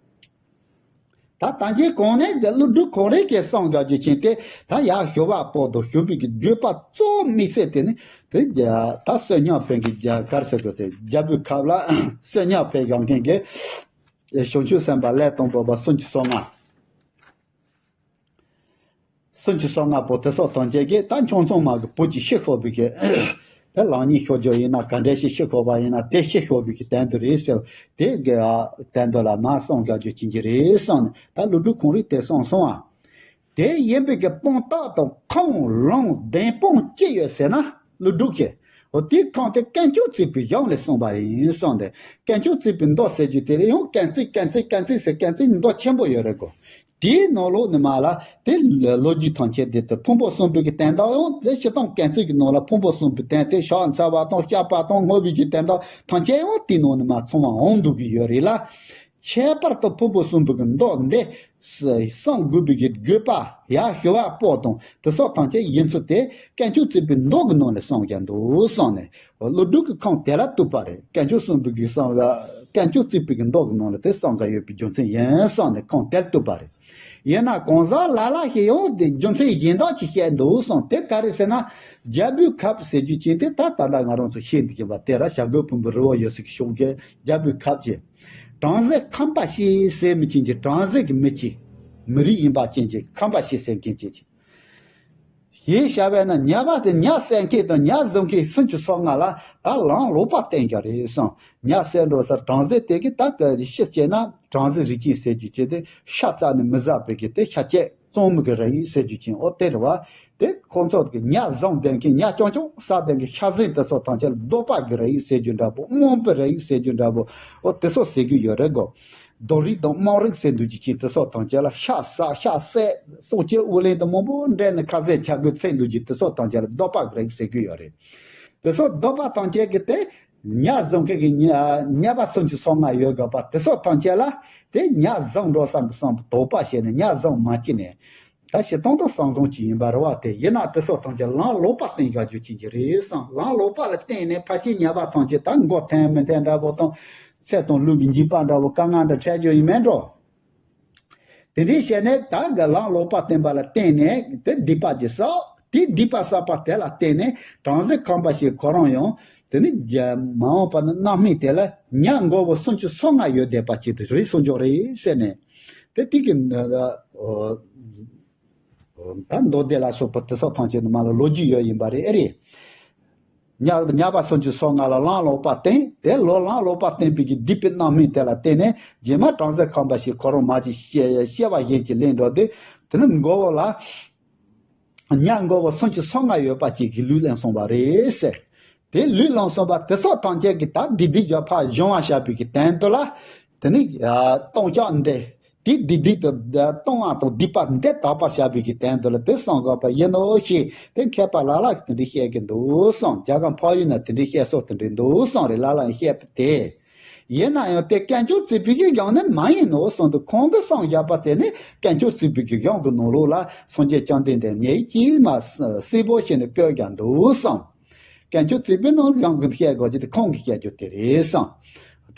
ད་ད་གིན་གོང་ནས་ཀླུ་སྒྲུབ་ཁོང་རང་གིས་གསུངས་དགོས་རྒྱུ་ཅན་དེ། ད་ཡར་ཞུ་བ་པོ་དང་ཞུ་བའི་གི་བརྗོད་པ་གཙོ་བོ་དམིགས་བསལ་དེ་ནི་དེ་རྒྱ་ད་བསོད་སྙོམས་འཕེལ་གྱི་རྒྱ་གར་ཟེར་དགོས་དེ། རྒྱལ་པོའི་ཁབ་ལ་བསོད་སྙོམས་འཕེལ་ཡོང་མཁན་གྱི་བྱང་ཆུབ་སེམས་དཔའ་ལས་དང་པོ་པ་སུམ་ཅུ་སོ་ལྔ། སུམ་ཅུ་སོ་ལྔ་པོ་དེ་སོགས་ཐམས་ཅད་ཀྱིས་ད་ཁྱུང་ཚང་མ་གི་བུ་གཅིག་ཤི་ཤོར་བའི་གི་དེ་ལང་ཉིན་ཤོར་རྒྱུ་ཡིན་ན་ག་འདྲ་ཞིག་ཤི་ཤོར་བ་ཡིན་ན་དེ་ཤི་ཤོར་བའི་གི་དོན་དུ་རེད་ཟེར། དེ་གི་དོན་དུ་ལ་མ་གསུངས་དགོས་རྒྱུ་ཅན་གྱི་རེད་གསུངས་ནས་ད་ཀླུ་སྒྲུབ་ཁོང་རང་དེ་གསུངས་སོང་ཨ། དེ་ཡིན་པའི་གི་དཔང་རྟགས་དང་ཁུངས་ལུང་བདེན་དཔང་ཅི་ཡོད་ཟེར་ན། ཀླུ་སྒྲུབ་ཀྱིས། འོ་དེའི་ཁུངས་དེ་དཀོན་མཆོག་བརྩེགས་པའི་གཞུང་ལས་གསུངས་པ་ཡིན་གསུངས་ཏེ། དཀོན་མཆོག་བརྩེགས་པའི་མདོ་ཟེར་རྒྱུ་དེ་ལ་ཡང་དཀོན་བརྩེགས་དཀོན་བརྩེགས་དཀོན་བརྩེགས་ཟེར་དཀོན་བརྩེགས་མདོ་ཆེན་པོ་ཡོད་རེད་གོ། དེའི་ནང་ལོགས་ནས་མ་ལ་དེ་ལོ་རྒྱུས་ཐམས་ཅད་དེ་དང་ཕུང་པོ་གསུམ་པོའི་གི་དོན་དག་ཡང་དེ་སྤྱིར་བཏང་དཀོན་བརྩེགས་ཀྱི་ནང་ལ་ཕུང་པོ་གསུམ་པོའི་དོན་དེ་ཕྱག་འཚལ་བ་དང་བཤགས་པ་དང་བསྔོ་བའི་གི་དོན་དག་ཐམས་ཅད་ཡང་དེའི་ནང་ནས་མ་ཚང་བ་འོང་འདུག་གི་ཡོད་རེད་ལ། ཁྱད་པར་དུ་ཕུང་པོ་གསུམ་པོའི་གི་མདོ་འདི་གསུང་དགོས་པའི་གི་དགོས་པ་ཡར་ཞུ་བ་པོ་དང་དེ་སོགས་ཐམས་ཅད་ཡིན་ཚུལ་དེ་དཀོན་མཆོག་བརྩེགས་པའི་མདོ་གི་ནང་ལ་གསུངས་ཀྱང་འདུག་གསུངས་ནས་ཀླུ་སྒྲུབ་ཀྱི་ཁུངས་དེ་ལ་གཏུགས་པ་རེད། དཀོན་མཆོག་གསུམ་པོའི་གི་གསུང་ལ་དཀོན་མཆོག་བརྩེགས་པའི་གི་མདོ་གི་ནང་ལ་དེ་གསུངས་ཀྱང་ཡོད་པའི་རྒྱུ་མཚན་ཡིན་གསུངས་ནས་ཁུངས་དེ་ལ་གཏུགས་པ་རེད། ཡིན་ན་གང་ཟག་ལ་ལ་ཞིག་ཡང་དེ་རྒྱུ་མཚན་གཞན་དག་ཅིག་བཤད་འདུག་གསུངས། དེ་ག་རེ་ཟེར་ན། རྒྱལ་པོའི་ཁབ་ཟེར་རྒྱུ་ཅན་དེ་ད་ད་ལྟ་ང་རང་ཚོ་ཤེས་འདུག་ཀྱི་བ་དེ་ར་བྱ་རྒོད་ཕུང་པོའི་རི་བོ་ཡོད་སའི་གི་ཕྱོགས་ཀྱི་རྒྱལ་པོའི་ཁབ་ཀྱི། བྲམ་ཟེ་ཁམས་པ་ཞིག་ཟེར་མི་ཅན་གྱི་བྲམ་ཟེ་གི་མི་གཅིག་མི་རིགས་ཡིན་པ་ཅན་གྱི་ཁམས་པ་ཞིག་ཟེར་མཁན་ཅན་གྱི། ཞེས་བྱ་བས་ན་ཉ་པ་དེ་ཉ་བསད་མཁན་དང་ཉ་བཟུང་མཁན་སུམ་ཅུ་སོ་ལྔ་ལ་ད་ལམ་ལོག་པ་བསྟན་རྒྱུ་རེད་གསུངས། ཉ་བསད་འགྲོ་སར་བྲམ་ཟེ་དེ་གིས་ད་ག་རེ་ཤི་བྱས་ན་བྲམ་ཟེ་རིགས་ཅན་ཟེར་རྒྱུ་ཅན་དེ་ཤ་རྩ་ནས་མི་ཟ་བའི་གི་དེ་ཤ་བཅད་གཙང་མའི་གི་རིགས་ཟེར་རྒྱུ་ཅན་འོ་དེ་རེད་བ། དེ་ཁོང་ཚོ་གི་ཉ་བཟུང་བསྡད་མཁན་ཉ་རྐྱང་རྐྱང་ཟ་བསྡད་མཁན་ཤ་ཟན་དེ་ཚོ་ཐམས་ཅད་ལ་གདོག་པ་གི་རིགས་ཟེར་རྒྱུ་འདྲ་པོ་རྨོངས་པའི་རིགས་ཟེར་རྒྱུ་འདྲ་པོ་འོ་དེ་ཚོ་ཟེར་གི་ཡོད་རེད་གོ། གདོག་རིགས་དང་རྨོངས་རིགས་ཟེར་འདུག་རྒྱུ་ཅན་དེ་ཚོ་ཐམས་ཅད་ལ་ཤ་ཟ་ཤ་བསད་སྲོག་གཅོད་དབུགས་ལེན་དང་མང་པོ་འདྲེན་ནས་ཁ་ཟས་ཆ་དགོས་ཚེ་འདུག་རྒྱུ་དེ་ཚོ་ཐམས་ཅད་ལ་གདོག་པ་གི་རིགས་ཟེར་གི་ཡོད་རེད། དེ་ཚོ་གདོག་པ་ཐམས་ཅད་ཀྱི་དེ་ཉ་བཟུང་མཁན་གྱི་ཉ་ཉ་པ་སུམ་ཅུ་སོ་ལྔ་ཡོད་དགོས་པ་དེ་ཚོ་ཐམས་ཅད་ལ་དེ་ཉ་བཟུང་འགྲོ་བསམ་པའི་བསམ་པ་དོགས་པ་བྱས་ནས་ཉ་བཟུང་མ་བྱས་ནས་ད་བྱེད་སྟངས་དང་བསམ་བཟུང་ཅིག་ཡིན་པ་རེད་བ། དེ་ཡིན་ན་དེ་ཚོ་ཐམས་ཅད་ལམ་ལོག་པ་བསྟན་བཞག་རྒྱུ་ཅན་གྱི་རེད་བསམ། ལམ་ལོག་པ་ལ་བརྟེན་ནས་ཕལ་ཆེར་ཉ་པ་ཐམས་ཅད་ད་མགོ་ཐོན་མི་ཐོན་འདྲ་པོ་དང་ཚེ་དང་ལུས་ཀྱི་འཇིགས་པ་འདྲ་པོ་དཀའ་ངལ་འདྲ་འཕྲད་རྒྱུ་ཡིན་མེད་འགྲོ། དེ་འདྲའི་བྱས་ནས་ད་གི་ལམ་ལོག་པ་བསྟན་པ་ལ་བརྟེན་ནས་དེ་སྡིག་པ་ཅིག་བསགས། དེ་སྡིག་པ་བསགས་པ་དེ་ལ་བརྟེན་ནས་བྲམ་ཟེ་ཁམས་པ་ཞིག་ཁོ་རང་ཡང་དེ་ནི་རྒྱ་མ་འོངས་པ་ན་རྣམ་སྨིན་དེ་ལ་ཉ་མགོ་བོ་སུམ་ཅུ་སོ་ལྔ་ཡོད་བསྡད་པ་ཅིག་དེ་རེད་གསུང་རྒྱུ་རེད་ཟེར་ནས་དེ་དེ་གི་ད་མདོ་སྡེ་ལ་སོགས་པ་དེ་སོགས་ཐམས་ཅད་ནི་མ་ལ་ལོ་རྒྱུས་ཡོད་ཡིན་པ་རེད། ཨེ་རེད། ཉ་ཉ་པ་སུམ་ཅུ་སོ་ལྔ་ལ་གླང་ལོག་པ་བསྟན། དེ་ལོ་གླང་ལོག་པ་བསྟན་པའི་གི་སྡིག་པའི་རྣམ་སྨིན་དེ་ལ་བརྟེན་ནས་རྗེས་མ་བྲམ་ཟེ་ཁམས་པ་ཞིག་ཁོ་རང་མ་ཅིག་སྐྱེ་བ་གཞན་ཅིག་ལེན་འགྲོ་དུས། དེ་ནི་མགོ་བོ་ལ་ཉ་མགོ་བོ་སུམ་ཅུ་སོ་ལྔ་ཡོད་པ་ཅིག་གི་ལུས་ལེན་སོང་བ་རེད་ཟེར། དེ་ལུས་ལེན་སོང་བ་དེ་སོགས་ཐམས་ཅད་ཀྱི་ད་སྡིག་སྒྲིབ་ཀྱི་ཕར་སྦྱོང་བ་བྱ་བའི་གི་དོན་དུ་ལ། དེ་ནི་ལྟུང་བཤགས་འདི། དེ་སྡིག་སྒྲིབ་དང་ལྟུང་བ་དང་སྡིག་པ་འདི་དག་པར་བྱ་བའི་གི་དོན་དུ་ལ་དེ་གསུང་དགོས་པ་ཡིན་ནོ་ཞེས་དེ་མཁས་པ་ལ་ལ་གིས་དེ་འདྲ་བཤད་ཀྱི་འདུག་གསུངས། རྒྱ་གར་འཕགས་ཡུལ་ན་དེ་འདྲའི་བཤད་སྲོལ་དེ་འདྲ་འདུག་གསུངས་རེད། ལ་ལ་ཡིས་བཤད་པ་དེ། ཡིན་ན་ཡང་དེ་དཀོན་མཆོག་བརྩེགས་པའི་གི་གཞུང་ནི་མ་ཡིན་ནོ་གསུངས་འདུག་ཁོང་གིས་གསུངས་བཞག་པ་དེ་ནི་དཀོན་མཆོག་བརྩེགས་པའི་གི་གཞུང་གི་ནང་ལོགས་ལ་སངས་རྒྱས་བཅོམ་ལྡན་འདས་ཉིད་ཀྱིས་མ་གསལ་པོ་བྱས་ནས་བཀོད་ཀྱང་འདུག་གསུངས། དཀོན་མཆོག་བརྩེགས་པའི་ནང་གཞུང་གི་བཤད་དགོས་ཀྱི་དེ་ཁོང་གིས་བཤད་རྒྱུ་དེ་རེད་གསུངས།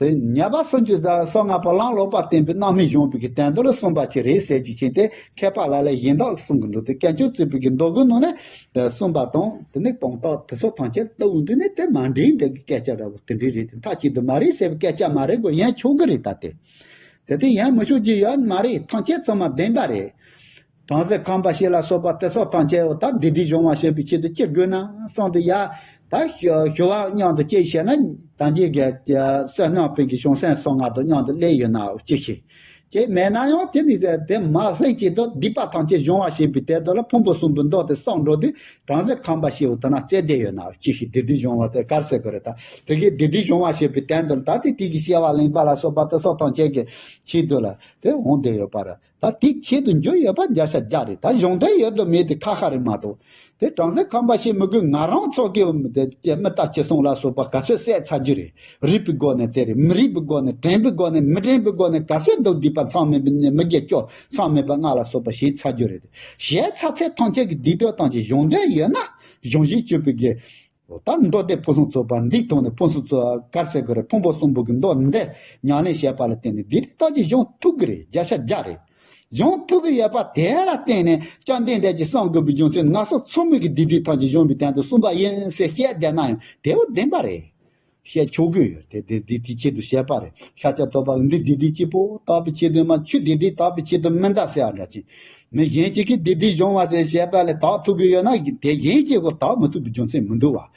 དེ་ཉ་པ་སུམ་ཅུ་སོ་ལྔ་པོ་གླང་ལོག་པ་བསྟན་པའི་རྣམ་སྨིན་སྦྱོང་བའི་གི་དོན་དུ་ལ་གསུངས་པ་ཅིག་རེད་ཟེར་རྒྱུ་ཅིག་དེ་མཁས་པ་ལ་ལས་གཞན་དག་གསུང་གི་འདུག་དེ་དཀོན་མཆོག་བརྩེགས་པའི་གི་མདོ་གི་ནང་ནས་གསུངས་པ་དང་དེ་ནི་དཔང་རྟགས་དེ་ཚོ་ཐམས་ཅད་ལྟ་བུ་འདི་ནི་དེ་མ་འགྲིག་འདྲ་གི་སྐད་ཆ་འདྲ་བོ་དེ་འདྲ་རེད། དེ་མཐའ་གཅིག་ཏུ་མ་རེད་ཟེར་བའི་སྐད་ཆ་མ་རེད་གོ། ཡང་ཆོག་གི་རེད། ད་དེ་དེ་དེ་ཡང་མི་ཆོག་རྒྱུ་ཡོད་མ་རེད། ཐམས་ཅད་ཚང་མ་བདེན་པ་རེད། བྲམ་ཟེ་ཁམས་པ་ཞིག་ལ་སོགས་པ་དེ་སོགས་ཐམས་ཅད་འོ་ད་སྡིག་སྒྲིབ་སྦྱོང་བ་བྱེད་པའི་ཆེད་དུ་ཅི་དགོས་ན་གསུངས་ཏེ་ཡ། ད་ཞུ་བ་མཉམ་དུ་ཅི་བྱས་ན་ད་ཅི་གི་བསོད་ནམས་པའི་གི་བྱང་སེམས་སོ་ལྔ་དང་མཉམ་དུ་སླེབས་ཡོད་ན་ཅི་ཞིག་ཅེས་མེད་ན་ཡང་དེ་ནི་དེ་མ་ལྷན་ཅིག་ཏུ་སྡིག་པ་ཐམས་ཅད་སྦྱོང་བ་བྱེད་པའི་དེ་དག་ལ་ཕུང་པོ་གསུམ་པོའི་མདོ་དེ་གསུངས་འགྲོ་དུས་བྲམ་ཟེ་ཁམས་པ་ཞིག་འོ་ད་ན་བརྩེ་བདེ་ཡོད་ན་ཅི་ཞིག་སྡིག་སྒྲིབ་སྦྱོང་བ་དེ་ག་རེ་ཟེར་དགོས་རེད། ད་དེ་གི་སྡིག་སྒྲིབ་སྦྱོང་བ་བྱེད་པའི་དོན་དུ་ད་དེ་དེ་གི་སྐྱེ་བ་ལེན་པ་ལ་སོགས་པ་དེ་སོགས་ཐམས་ཅད་ཀྱི་ཆེད་དུ་ལ་དེ་འོང་བསྡད་ཡོད་པ་རེད། ད་དེའི་ཆེད་དུ་འཇུག་ཡོད་པ་བརྒྱ་ཆ་བརྒྱ་རེད། ད་གཞུང་དོན་ཡོད་དུ་མེད་དེ་ཁ་ཁ་རེད་མ་གཏོགས། དེ་བྲམ་ཟེ་ཁམས་པ་ཞིག་མི་དགོས། ང་རང་ཚོ་གི་དེ་མི་ལྟ་ཅི་གསུང་ལ་སོགས་པ་ག་ཚོད་བསད་ཚར་རྒྱུ་རེད། རིགས་པའི་སྒོ་ནས་དེ་རེད། མི་རིགས་པའི་སྒོ་ནས་དྲན་པའི་སྒོ་ནས་མི་དྲན་པའི་སྒོ་ནས་ག་ཚོད་སྡུག་སྡིག་པ་མཚམས་མེད་པའི་མི་དགེ་བཅུ་མཚམས་མེད་པ་ལྔ་ལ་སོགས་པ་བྱས་ཚར་རྒྱུ་རེད། བྱས་ཚར་ཚད་ཐམས་ཅད་ཀྱི་སྡིག་སྒྲིབ་ཐམས་ཅད་གཞུང་དོན་ཡོད་ན་གཞུང་བཞིན་སྤྱོད་པའི་དགེ། ད་མདོ་སྡེ་ཕུན་སུམ་ཚོགས་པ་འདི་ཐོག་ནས་ཕུན་སུམ་ཚོགས་ག་རེ་ཟེར་དགོས་རེད། ཕུང་པོ་གསུམ་པོ་གི་མདོ་འདི་ཉམས་ལེན་བྱས་པ་ལ་བརྟེན་ནས་འདི་རིགས་ལྟ་ཅི་གཞུང་ཐུག་གི་རེད། བརྒྱ་ཆ་བརྒྱ་རེད། གཞུང་ཐུག་གི་ཡོད་པ་དེ་ལ་བརྟེན་ནས་བཅོམ་ལྡན་འདས་ཀྱིས་གསུང་དགོས་པའི་རྒྱུ་མཚན་ནང་སོ་ཚང་མའི་གི་སྡིག་སྒྲིབ་ཐམས་ཅད་སྦྱོང་བའི་དོན་དུ་གསུངས་པ་ཡིན་ཟེར་བཤད་བསྡད་ན་ཡང་དེ་བོ་བདེན་པ་རེད། བཤད་ཆོག་གི་ཡོད་དེ་དེ་དེ་དེ་ཆེད་དུ་བཤད་པ་རེད། ཤཱཀྱ་ཐུབ་པ་འདི་སྡིག་སྒྲིབ་གཅིག་པོ་དག་པའི་ཆེད་དུ་མ་ཆོས་སྡིག་སྒྲིབ་དག་པའི་ཆེད་དུ་མི་འདའ་ཟེར་བ་འདྲ་ཅིག་མི་གཞན་གཅིག་གིས་སྡིག་སྒྲིབ་སྦྱོང་བ་ཟེར་བཤད་པ་ལས་དག་ཐུབ་ཀྱི་ཡོད་ན་དེ་གཞན་གཅིག་གོ་དག་མི་ཐུབ་པའི་རྒྱུ་མཚན་མི་འདུག་བ།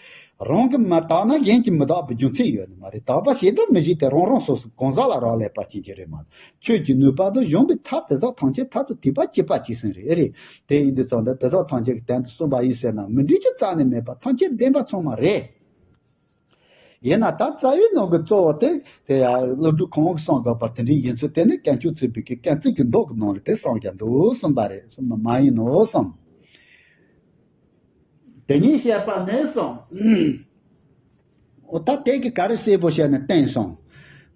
རང་གིས་མ་དག་ན་གཞན་གྱིས་མི་དག་པའི་རྒྱུ་མཚན་ཡོད་ནི་མ་རེད། དག་པ་བྱེད་དང་མི་བྱེད་དེ་རང་རང་སོ་སོ་གང་ཟག་ལ་རག་ལས་པ་ཅན་གྱི་རེད་མ་གཏོགས་ཆོས་ཀྱི་ནུས་པ་དང་གཞུང་པའི་ཐབས་དེ་དག་ཐམས་ཅད་མཐར་ཐུག་ཐེག་པ་གཅིག་པ་གཅིག་ཟིན་རེད། ཨེ་རེད། དེ་ཡིན་དུས་ཙང་དེ་དེ་དག་ཐམས་ཅད་ཀྱི་དོན་དུ་གསུངས་པ་ཡིན་ཟེར་ན་མི་འགྲིག་རྒྱུ་རྩ་ནས་མེད་པ་ཐམས་ཅད་བདེན་པ་ཚང་མ་རེད། ཡིན་ན་ད་རྩ་བའི་ནང་གི་གཙོ་བོ་དེ་དེ་ཡང་ཀླུ་སྒྲུབ་ཁོང་གིས་གསུངས་དགོས་པ་དེ་འདྲའི་ཡིན་ཚུལ་དེ་ནི་དཀོན་མཆོག་བརྩེགས་པའི་གི་དཀོན་བརྩེགས་ཀྱི་མདོ་གི་ནང་ལ་དེ་གསུངས་ཀྱང་འདུག་གསུངས་པ་རེད། གསུངས་པ་མ་ཡིན་ནོ་གསུངས། དེ་ཉིད་བཤད་པ་ནས་གསུངས། འོ་ད་དེ་གི་ག་རེ་གསལ་པོ་བཤད་ནས་བསྟན་སོང་།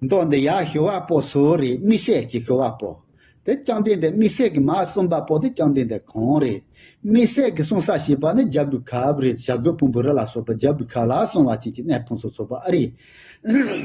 མདོ་འདི་ཡར་ཞུ་བ་པོ་སུ་རེད། དམིགས་བསལ་གྱི་ཞུ་བ་པོ། དེ་བཅོམ་ལྡན་འདས་དམིགས་བསལ་གྱི་མར་གསུངས་པ་པོ་དེ་བཅོམ་ལྡན་འདས་ཁོང་རེད། དམིགས་བསལ་གྱི་གསུང་ས་ཞེས་པ་ནི་བྱ་རྒོད་ཁབ་རེད། བྱ་རྒོད་ཕུང་པོའི་རི་ལ་སོགས་པ་བྱ་རྒོད་ཁབ་ལ་གསུངས་པ་ཅན་གྱི་གནས་ཕུན་སུམ་ཚོགས་པ་ཨེ་རེད།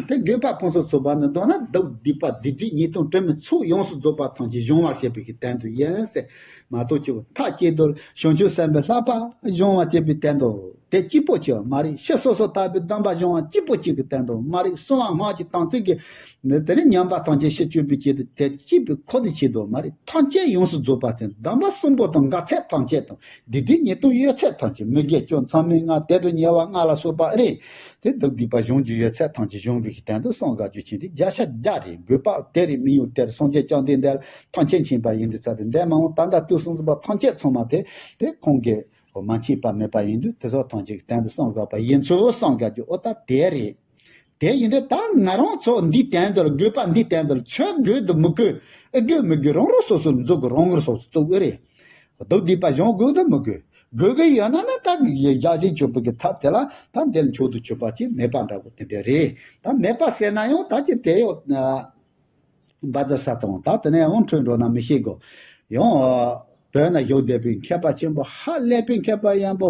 དེ་དགོས་པ་ཕུན་སུམ་ཚོགས་པ་ནི་མདོར་ན་སྡིག་སྡིག་པ་སྡིག་སྒྲིབ་ཉེས་ལྟུང་དྲི་མའི་ཚོགས་ཡོངས་སུ་རྫོགས་པ་ཐམས་ཅད་སྦྱོང་བར་བྱེད་པའི་གི་དོན་དུ་ཡིན་ཟེར་མ་གཏོགས་ཀྱི་མཐའ་གཅིག་ཏུ་བྱང་ཆུབ་སེམས་དཔའི་བསླབ་པ་སྦྱོང་བར་བྱེད་པའི་དོན་དུ་དེ་གཅིག་པོ་ཅིག་མ་རེད། ཕྱི་སོ་སོར་བརྟགས་པའི་སྡོམ་པ་སྦྱོང་བ་གཅིག་པོ་གཅིག་གི་དོན་དུ་མ་རེད། གསང་བ་སྔགས་ཀྱི་དམ་ཚིག་གི་དེ་ནི་ཉམས་པ་ཐམས་ཅད་ཕྱིར་བཅོས་པའི་ཆེད་དུ་དེ་གཅིག་པུའི་ཁོ་ནའི་ཆེད་དུ་མ་རེད། ཐམས་ཅད་ཡོངས་སུ་རྫོགས་པ་དེ་སྡོམ་པ་གསུམ་པོ་དང་འགལ་ཚད་ཐམས་ཅད་དང་སྡིག་སྒྲིབ་ཉེས་ལྟུང་ཡོད་ཚད་ཐམས་ཅད་མི་དགེ་བཅུ་མཚམས་མེད་ལྔ་དེ་དང་ཉེ་བ་ལྔ་ལ་སོགས་པ་ཨེ་རེད། དེ་སྡིག་སྡིག་པ་སྦྱོང་རྒྱུ་ཡོད་ཚད་ཐམས་ཅད་སྦྱོང་བའི་གི་དོན་དུ་གསུངས་དགོས་རྒྱུ་ཅན་དེ་བརྒྱ་ཆ་བརྒྱ་རེད། དགོས་པ་དེ་རེད། དམིགས་ཡུལ་དེ་རེད། སངས་རྒྱས་བཅོམ་ལྡན་འདས་ལ་ཐམས་ཅད་མཁྱེན་པ་ཡིན་དུས་ཙང་དེ་འདས་མ་འོངས་ད་ལྟ་དུས་གསུམ་པ་ཐམས་ཅད་ཚང་མ་དེ་དེ་ཁོང་གིས་མ་མཁྱེན་པ་མེད་པ་ཡིན་དུས་དེ་ཚོ་ཐམས་ཅད་ཀྱི་དོན་དུ་གསུངས་དགོས་པ་ཡིན་ཚུལ་གསུངས་དགོས་རྒྱུ་འོ་ད་དེ་རེད། དེ་ཡིན་དུས་ད་ང་རང་ཚོ་འདིའི་དོན་དུ་ལ་དགོས་པ་འདིའི་དོན་དུ་ལ་ཆོས་དགོས་དང་མི་དགོས་ཨེ་དགོས་མི་དགོས་རང་རང་སོ་སོ་ལ་འཛུགས་དགོས། རང་རང་སོ་སོ་བཙུགས་ཨེ་རེད། སྡིག་སྡིག་པ་སྦྱོང་དགོས་དང་མི་དགོས། དགོས་ཀྱི་ཡོད་ན་ནི་ད་ཡ་ཡ་བཞིན་གྱུར་པ་གི་ཐབས་དེ་ལ་ད་འདི་ལ་མཆོག་ཏུ་གྱུར་པ་ཅིག་མེད་པ་འདྲ་པོ་དེ་འདྲ་རེད། ད་མེད་པ་ཟེར་ན་ཡང་ད་ཅི་དེ་ཡོད། བཛྲ་ས་དང་ད་དེ་ནས་ཡང་འཕྲོས་འགྲོ་ན་མི་ཤེས་གོ། ཡང་བོད་ན་བཞུགས་བསྡད་པའི་མཁས་པ་ཆེན་པོ་ཧ་ལས་པའི་མཁས་པ་ཡང་པོ།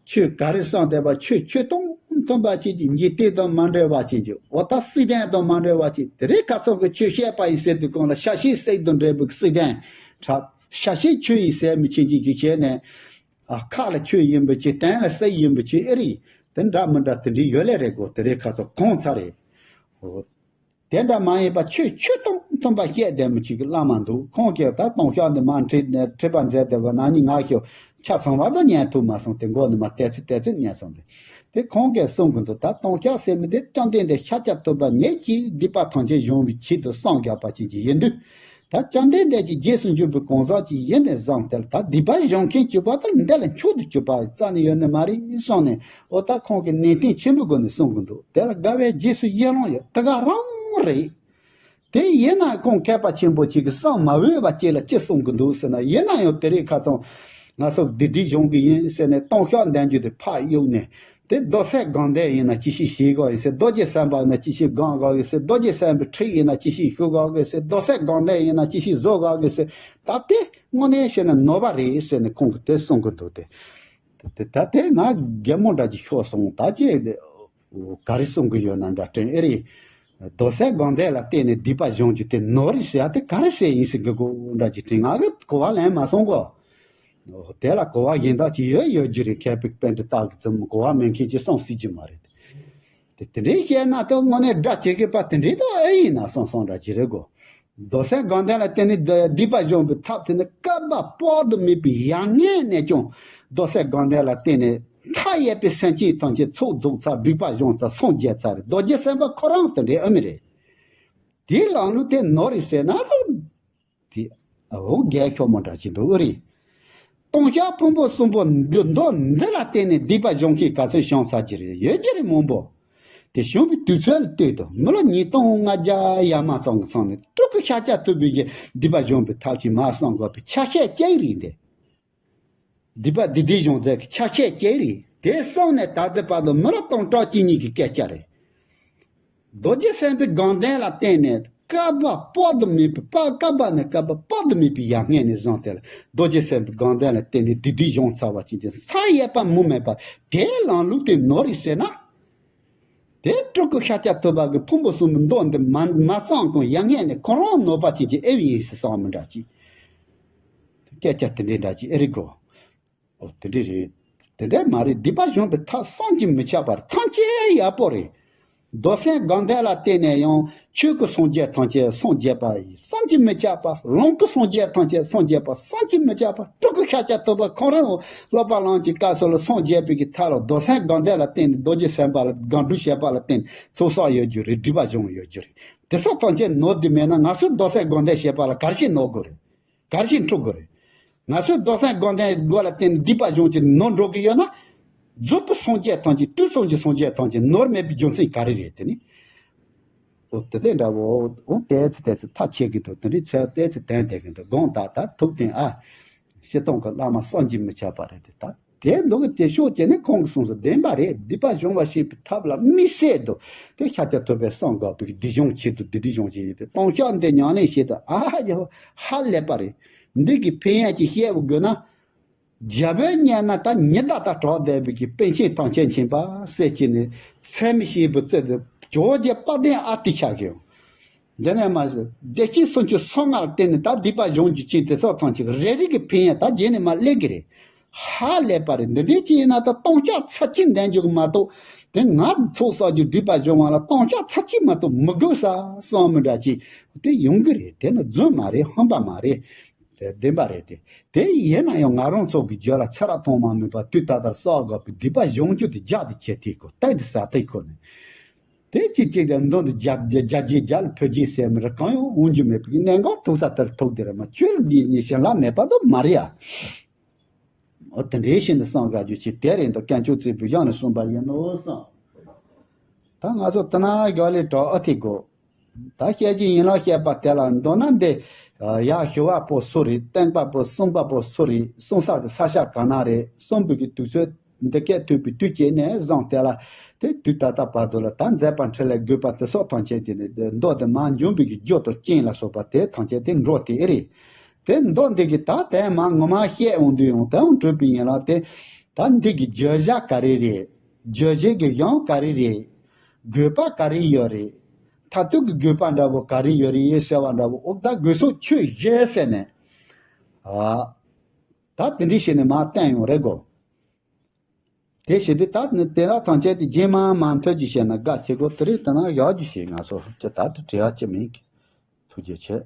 ཆོས་ག་རེ་གསུངས་བསྡད་པ་ཆོས་ཆོས་སྟོང་སྟོང་པ་ཅིག་གི་འཇིག་རྟེན་དང་མ་འབྲེལ་བ་ཅིག་གི་འོ་ད་སྲིད་དོན་དང་མ་འབྲེལ་བ་ཅིག་དེ་རིང་ཁ་སང་གི་ཆོས་བཤད་པ་ཡིན་ཟེར་དུས་གང་ལ་ཤ་ཤེད་སྲེག་དང་འབྲེལ་བའི་སྲིད་དོན་འཁྲབ། ཤ་ཤེད་ཆོས་ཡིན་ཟེར་མི་ཆེན་ཅིག་གིས་བྱས་ནས་ཨ་ཁ་ལ་ཆོས་ཡིན་པ་ཅིག་དོན་ལ་སྲིད་ཡིན་པ་ཅིག་ཨེ་རེད། དེ་འདྲ་མི་འདྲ་དེ་འདྲའི་ཡོད་ལེ་རེད་གོ། དེ་རིང་ཁ་སང་གང་ཚར་རེད། འོ། དེ་འདྲ་མ་ཡིན་པ་ཆོས་ཆོས་སྟོང་སྟོང་པ་བཤད་བསྡད་མི་ཅིག་གི་བླ་མ་འདུག་ཁོང་གིས་ད་ལྟུང་བཤགས་འདི་མ་ཁྲིད་ཁྲིད་པ་མཛད་བསྡད་པ་ན་ནི་ང་ཞུ་ ཆ་ཚང་བ་དང་ཉན་ཐུབ་མ་སོང་། དེ་མགོ་ནས་མར་བལྟས་ཚུལ་བལྟས་ཚུལ་ཉན་སོང་རེད། དེ་ཁོང་གིས་གསུང་གི་འདུག་ད་ལྟུང་བཤགས་ཟེར་མི་དེ་བཅོམ་ལྡན་འདས་ཤཱཀྱ་ཐུབ་པ་ཉིད་ཀྱིས་སྡིག་པ་ཐམས་ཅད་སྦྱོང་བའི་ཆེད་དུ་སངས་རྒྱས་པ་ཅིག་ཅིག་ཡིན་དུས། ད་བཅོམ་ལྡན་འདས་ཀྱི་རྗེས་སུ་འཇུག་པའི་གང་ཟག་ཅིག་ཡིན་ནས་བཟུང་སྟེ། ད་སྡིག་པ་སྦྱོང་མཁན་གྱུར་པ་དང་འདི་ལས་མཆོག་ཏུ་གྱུར་པ་རྩ་ནས་ཡོད་ནི་མ་རེད་གསུངས་ནས། འོ་ད་ཁོང་གིས་ནན་ཏན་ཆེན་པོའི་སྒོ་ནས་གསུང་གི་འདུག་དེ་ལ་དགའ་བའི་རྗེས་སུ་ཡི་རང་ཡོད། དེ་ག་རང་རེད། དེ་ཡིན་ན་ཁོང་མཁས་པ་ཆེན་པོ་ཅིག་གིས་གསང་མ་འོས་པ་ཅིག་ལ་ཅི་གསུང་གི་འདུག་ཟེར་ན། ཡིན་ན་ཡང་དེ་རིང་ཁ་སང་ང་ཚོ་སྡིག་སྒྲིབ་སྦྱོང་གི་ཡིན་ཟེར་ནས་ལྟུང་བཤགས་འདོན་རྒྱུ་དེ་ཕར་གཡུགས་ནས། དེ་རྡོ་སྲེག་དགོངས་དོན་ཡིན་ན་ཅི་ཞིག་ཞུ་དགོས་ཡིན་ཟེར། རྡོ་རྗེ་སེམས་དཔའ་ཡིན་ན་ཅི་ཞིག་དགོངས་དགོས་ཡིན་ཟེར། རྡོ་རྗེ་སེམས་དཔའི་ཁྲིད་ཡིན་ན་ཅི་ཞིག་ཞུ་དགོས་ཡིན་ཟེར། རྡོ་སྲེག་དགོངས་དོན་ཡིན་ན་ཅི་ཞིག་བཟོ་དགོས་ཡིན་ཟེར། ད་དེ་དངོས་གནས་བཤད་ན་ནོར་བ་རེད་ཟེར་ནས་ཁོང་གིས་དེ་གསུང་གི་འདུག་དེ་དེ་ད་དེ་ང་གད་མོ་འདྲ་ཅིག་ཤོར་སོང་། ད་ཅི། ག་རེ་གསུང་གི་ཡོད་ན་འདྲ་དྲན། ཨེ་རེད། རྡོ་སྲེག་དགོངས་དོན་ལ་བརྟེན་ནས་སྡིག་པ་སྦྱོང་རྒྱུ་དེ་ནོར་རེད་ཟེར་ཡ་དེ་ག་རེ་ཟེར་ཡིན་ཟེར་གི་གོ་འདྲ་ཅིག་དྲན། ང་གི་གོ་བ་ལེན་མ་སོང་གོ། དེ་ལ་གོ་བ་གཞན་དག་ཅིག་ཡོད་ཡོད་རྒྱུ་རེད། མཁས་པའི་པཎྜི་ཏ་གི་ཙམ་གོ་བ་མེད་མཁན་ཅིག་གསུང་སྲིད་རྒྱུ་མ་རེད། དེ་དེ་འདྲའི་བཤད་ན་ད་དངོས་གནས་དགྲ་བྱེད་མཁན་པ་དེ་འདྲའི་ད་ཨེ་ཡིན་ན་བསམ་བསམ་འདྲ་ཅིག་རེད་གོ། རྡོ་སྲེག་དགོངས་དོན་ལ་བརྟེན་ནས་སྡིག་པ་སྦྱོང་བའི་ཐབས་དེ་ནི་བསྐལ་པ་དཔག་ཏུ་མེད་པའི་ཡར་སྔོན་ནས་ཀྱང་རྡོ་སྲེག་དགོངས་དོན་ལ་བརྟེན་ནས་མཐའ་ཡས་པའི་སེམས་ཅན་ཐམས་ཅད་ཚོགས་རྫོགས་ཚར། སྒྲིབ་པ་སྦྱོང་ཚར། སངས་རྒྱས་ཚར་རེད། རྡོ་རྗེ་སེམས་དཔའ་ཁོ་རང་དེ་འདྲའི་ཨ་མི་རེད། དེའི་ལམ་ལུགས་དེ་ནོར་རེད་ཟེར་ན་དེ་འོ་རྒྱལ་ཤོར་མོ་འདྲ་ཅིག་འདུག་ཨ་རེད། ལྟུང་བཤགས་ཕུང་པོ་གསུམ་པོ་འདི་མདོ་འདི་ལ་བརྟེན་ནས་སྡིག་པ་སྦྱོང་མཁན་ག་ཚོད་བྱུང་ཚར་གྱི་རེད། ཡོད་ཀྱི་རེད་མང་པོ། དེ་བྱུང་བའི་དུས་ཚོད་ལ་ལྟོས་དང་། མི་ལོ་ཉིས་སྟོང་ལྔ་བརྒྱ་ཡར་མར་ཙམ་གྱི་ཚང་ནས་སྤྲུལ་སྐུ་ཤཱཀྱ་ཐུབ་པའི་གི་སྡིག་པ་སྦྱོང་བའི་ཐབས་ཀྱིས་མར་གསང་དགོས་པའི་ཆ་ཤས་ཅིག་རེད་འདི། སྡིག་པ་སྡིག་སྒྲིབ་སྦྱོང་ཚད་ཀྱི་ཆ་ཤས་ཅིག་རེད། དེ་གསང་ནས་ད་ལྟ་བར་དུ་མི་ལོ་སྟོང་ཕྲག་གཅིག་གཉིས་ཀྱི་སྐད་ཆ་རེད། རྡོ་རྗེ་སེམས་དཔའི་དགོངས་དོན་ལ་བརྟེན་ནས་བསྐལ་པ་དཔག་ཏུ་མེད་པའི་བསྐལ་པ་ནས་བསྐལ་པ་དཔག་ཏུ་མེད་པའི་ཡར་སྔོན་ནས་བཟུང་སྟེ་ལ་རྡོ་རྗེ་སེམས་དཔའི་དགོངས་དོན་ལ་བརྟེན་ནས་སྡིག་སྒྲིབ་སྦྱོང་ཚར་བ་ཅིག་དེ་མཐའ་ཡས་པ་མུ་མེད་པ་དེའི་ལམ་ལུགས་དེ་ནོར་རེད་ཟེར་ན། དེ་སྤྲུལ་སྐུ་ཤཱཀྱ་ཐུབ་པ་གི་ཕུང་པོ་གསུམ་མདོ་འདི་མ་མ་གསང་གོང་ཡར་སྔོན་ནས་ཁོ་རང་ནོར་བ་ཅིག་གི་ཨེ་བ་ཡིན་ཟེར་བསམ་མི་འདྲ་ཅིག་སྐད་ཆ་དེ་འདྲའི་འདྲ་ཅིག་ཨེ་རེད་གོ། ཨོ་དེ་འདྲ་རེད། དེ་འདྲ་མ་རེད། སྡིག་པ་སྦྱོང་བའི་ཐབས་བསམ་གྱིས་མི་ཁྱབ་པ་རེད། ཐམས་ཅད་ཡག་པོ་རེད། རྡོ་སྲེག་དགོངས་དོན་ལ་བརྟེན་ནས་ཡང་ཆོས་སྐུ་སངས་རྒྱས་ཐམས་ཅད་སངས་རྒྱས་པ་ཡི་བསམ་གྱིས་མི་ཁྱབ་པ། ལོངས་སྐུ་སངས་རྒྱས་ཐམས་ཅད་སངས་རྒྱས་པ་བསམ་གྱིས་མི་ཁྱབ་པ། སྤྲུལ་སྐུ་ཤཱཀྱ་ཐུབ་པ་ཁོང་རང་སློབ་པ་ལམ་གྱི་སྐབས་སུ་ལ་སངས་རྒྱས་པའི་གི་ཐབས་ལ་རྡོ་སྲེག་དགོངས་དོན་ལ་བརྟེན་ནས་རྡོ་རྗེ་སེམས་དཔའ་ལ་སྒོམ་སྒྲུབ་བྱེད་པ་ལ་བརྟེན་ནས་ཚོགས་བསགས་ཡོད་རྒྱུ་རེད། སྒྲིབ་པ་སྦྱོང་ཡོད་རྒྱུ་རེད། དེ་སོགས་ཐམས་ཅད་ནོར་འདི་མེད་ན་ང་ཚོས་རྡོ་སྲེག་དགོངས་དོན་བྱེད་པ་ལ་ག་རེ་ཞིག་ནོར་དགོས་རེད། ག་རེ་ཞིག་འཁྲུག་དགོས་རེད། ང་ཚོས་རྡོ་སྲེག་དགོངས་དོན་སྒོ་ལ་བརྟེན་ནས་སྡིག་པ་སྦྱོང་གི་ནོར་འགྲོ་གི་ཡོད་ན། རྫོགས་པའི་སངས་རྒྱས་ཐམས་ཅད་དུས་གསུམ་གྱི་སངས་རྒྱས་ཐམས་ཅད་ནོར་མེད་པའི་རྒྱུ་མཚན་ག་རེ་རེད་དེ་ནི། འོ་དེ་ལས་འདྲ་བོ་འོ་ཏོག་ཙམ་ཏོག་ཙམ་ཐག་ཆད་ཀྱི་འདུག་དེ་འདྲའི་ཚད་ཏོག་ཙམ་ལྡན་བསྡད་ཀྱི་འདུག་དགོངས་དག་ད་ཐུགས་བརྟན་ཨ། སྤྱིར་བཏང་གི་བླ་མ་བསམ་གྱིས་མི་ཁྱབ་པ་རེད་དེ་ད། དེ་འདུག་གི་དེ་ཕྱོགས་བྱས་ནས་ཁོང་གིས་གསུངས་སོ་བདེན་པ་རེད། སྡིག་པ་སྦྱོང་བ་ཞེས་པའི་ཐབས་ལ་དམིགས་བསལ་དུ་དེ་ཤཱཀྱ་ཐུབ་པས་གསང་དགོས་པའི་སྡིག་སྦྱོང་ཆེད་དུ་སྡིག་སྒྲིབ་སྦྱོང་བྱེད་ཡིན་ཏེ། ལྟུང་བཤགས་འདི་ཉམས་ལེན་བྱེད་དུ་ཨ་ཧ་ཡ་ཧ་ལས་པ་རེད། འདི་གི་ཕན་ཡོན་ཅིག་བཤད་དགོས་ན། རྒྱ་བོད་གཉིས་ན་ད་ཉི་ཟླ་ལྟར་གྲགས་བསྡད་པའི་གི་པཎ་ཆེན་ཐམས་ཅད་མཁྱེན་པ་ཟེར་གྱི་ནི་ཚད་མེད་ཞེས་པའི་རྩེ་དུ་ཇོ་བོ་རྗེ་དཔལ་ལྡན་ཨ་ཏི་ཤ་གི་ཡང་། འདི་ནས་མ་ཟད་བདེ་སྐྱིད་སུམ་ཅུ་སོ་ལྔ་ལ་བརྟེན་ནས་ད་སྡིག་པ་སྦྱོང་རྒྱུ་ཅན་དེ་ཚོ་ཐམས་ཅད་རེ་རེ་གི་ཕན་ཡོན་ད་རྗེས་ནས་མ་སླེབས་ཀྱི་རེད། ཧ་ལས་པ་རེད། འདི་འདྲའི་ཅི་ཡིན་ན་ད་ལྟུང་བཤགས་ཚར་གཅིག་འདོན་རྒྱུ་གི་མ་གཏོགས་དེ་ང་ཚོགས་བསགས་རྒྱུ་སྡིག་པ་སྦྱོང་བ་ལ་ལྟུང་བཤགས་ཚར་གཅིག་མ་གཏོགས་མི་དགོས་ས་བསམ་མི་འདྲ་ཅིག་དེ་ཡོང་གི་རེད། དེ་ནི་རྫུན་མ་རེད། ཧམ་པ་མ་རེད། དེ་བདེན་པ་རེད་དེ། དེ་ཡིན་ན་ཡང་ང་རང་ཚོ་གི་རྒྱུད་ལ་ཚེ་རབས་ཐོག་མ་མེད་པ་དུས་ད་ལྟར་བསགས་དགོས་པའི་སྡིག་པ་སྦྱོང་རྒྱུ་དེ་རྒྱ་དེ་ཆེ་དེ་ཁོ་སྟེགས་དེ་ཟ་དེ་ཁོ་ནི། དེ་གཅིག་གཅིག་ཀྱང་མདུན་དུ་རྒྱ་རྒྱ་རྒྱ་རྒྱ་རྒྱ་ལ་ཕོད་རྒྱུ་ཟེར་མི་རེད། གང་ཡང་འོང་རྒྱུ་མེད་པའི་གནད་འགག་ཐུག་ས་ལྟར་ཐུག་དེ་རེད་མ། ཁྱོད་ལ་འདི་ཉིད་ཞེ་ལ་མེད་པ་དུ་མ་རེད་ཡ། འོ་དེ་འདྲའི་ཞིག་ནི་བསམ་དགའ་རྒྱུ་ཆེ་དེ་རེད་འདུག་དཀོན་མཆོག་བརྩེ་བའི་གཞུང་ནས་གསུངས་པ་ཡིན་ནོ་བསམ། ད་ང་ཚོ་དེ་ན་རྒྱ་ལས་གྲགས་ཨ་ཐི་གོ། ད་བཤད་ཀྱི་ཡིན་ལ་བཤད་པ་དེ་ལ་མདོར་ན་འདི། ཡར་ཞུ་བ་པོ་སུ་རེད། བསྟན་པ་པོ་གསུང་པ་པོ་སུ་རེད། གསུང་ས་གི་ས་ཆ་ག་ན་རེད། གསུང་པའི་གི་དུས་ཚོད་འདི་སྐད་ཐོས་པའི་དུས་ཀྱི་ནས་བཟུང་དེ་ལ་དེ་དུས་ད་ལྟ་བར་དུ་ལ་ད་མཛད་པ་འཕྲིན་ལས་དགོས་པ་དེ་སོགས་ཐམས་ཅད་དེ་ནས་མདོ་དེ་མ་འབྱོན་པའི་གི་རྒྱུ་དང་རྐྱེན་ལ་སོགས་པ་དེ་ཐམས་ཅད་དེ་འགྲོ་དེ་ཨེ་རེད། དེ་མདོ་འདི་གི་ད་དེ་མ་ངོ་མ་བཤད་འོང་དུས་ཡང་དེ་འོང་གྲུབ་པའི་ཡིན་ལ་དེ། ད་འདི་གི་བརྗོད་བྱ་ག་རེ་རེད། བརྗོད་བྱེད་ཀྱི་གཞུང་ག་རེ་རེད། དགོས་པ་ག་རེ་ཡོད་རེད། མཐར་ཐུག་གི་དགོས་པ་འདྲ་བོ་ག་རེ་ཡོད་རེད་ཟེར་བ་འདྲ་བོ་འོ་ད་དགོས་སོགས་ཆོས་བཞི་ཟེར་ནས། ཨ། ད་དེ་འདྲའི་བྱས་ནས་མར་བསྟན་ཡོང་རེད་གོ། དེ་བྱས་ཏེ་ད་ནི་དེ་དག་ཐམས་ཅད་དེ་རྗེས་མ་མ་མཐུད་ཀྱི་བཤད་ན་དགའ་བྱེད་དགོས། དེ་རིགས་དེ་ན་ཡག་རྒྱུ་ཞིག་ང་ཚོ་ཅི་ད་དུ་བྲེལ་བ་ཅི་མིན་གྱི་ཐུགས་རྗེ་ཆེ།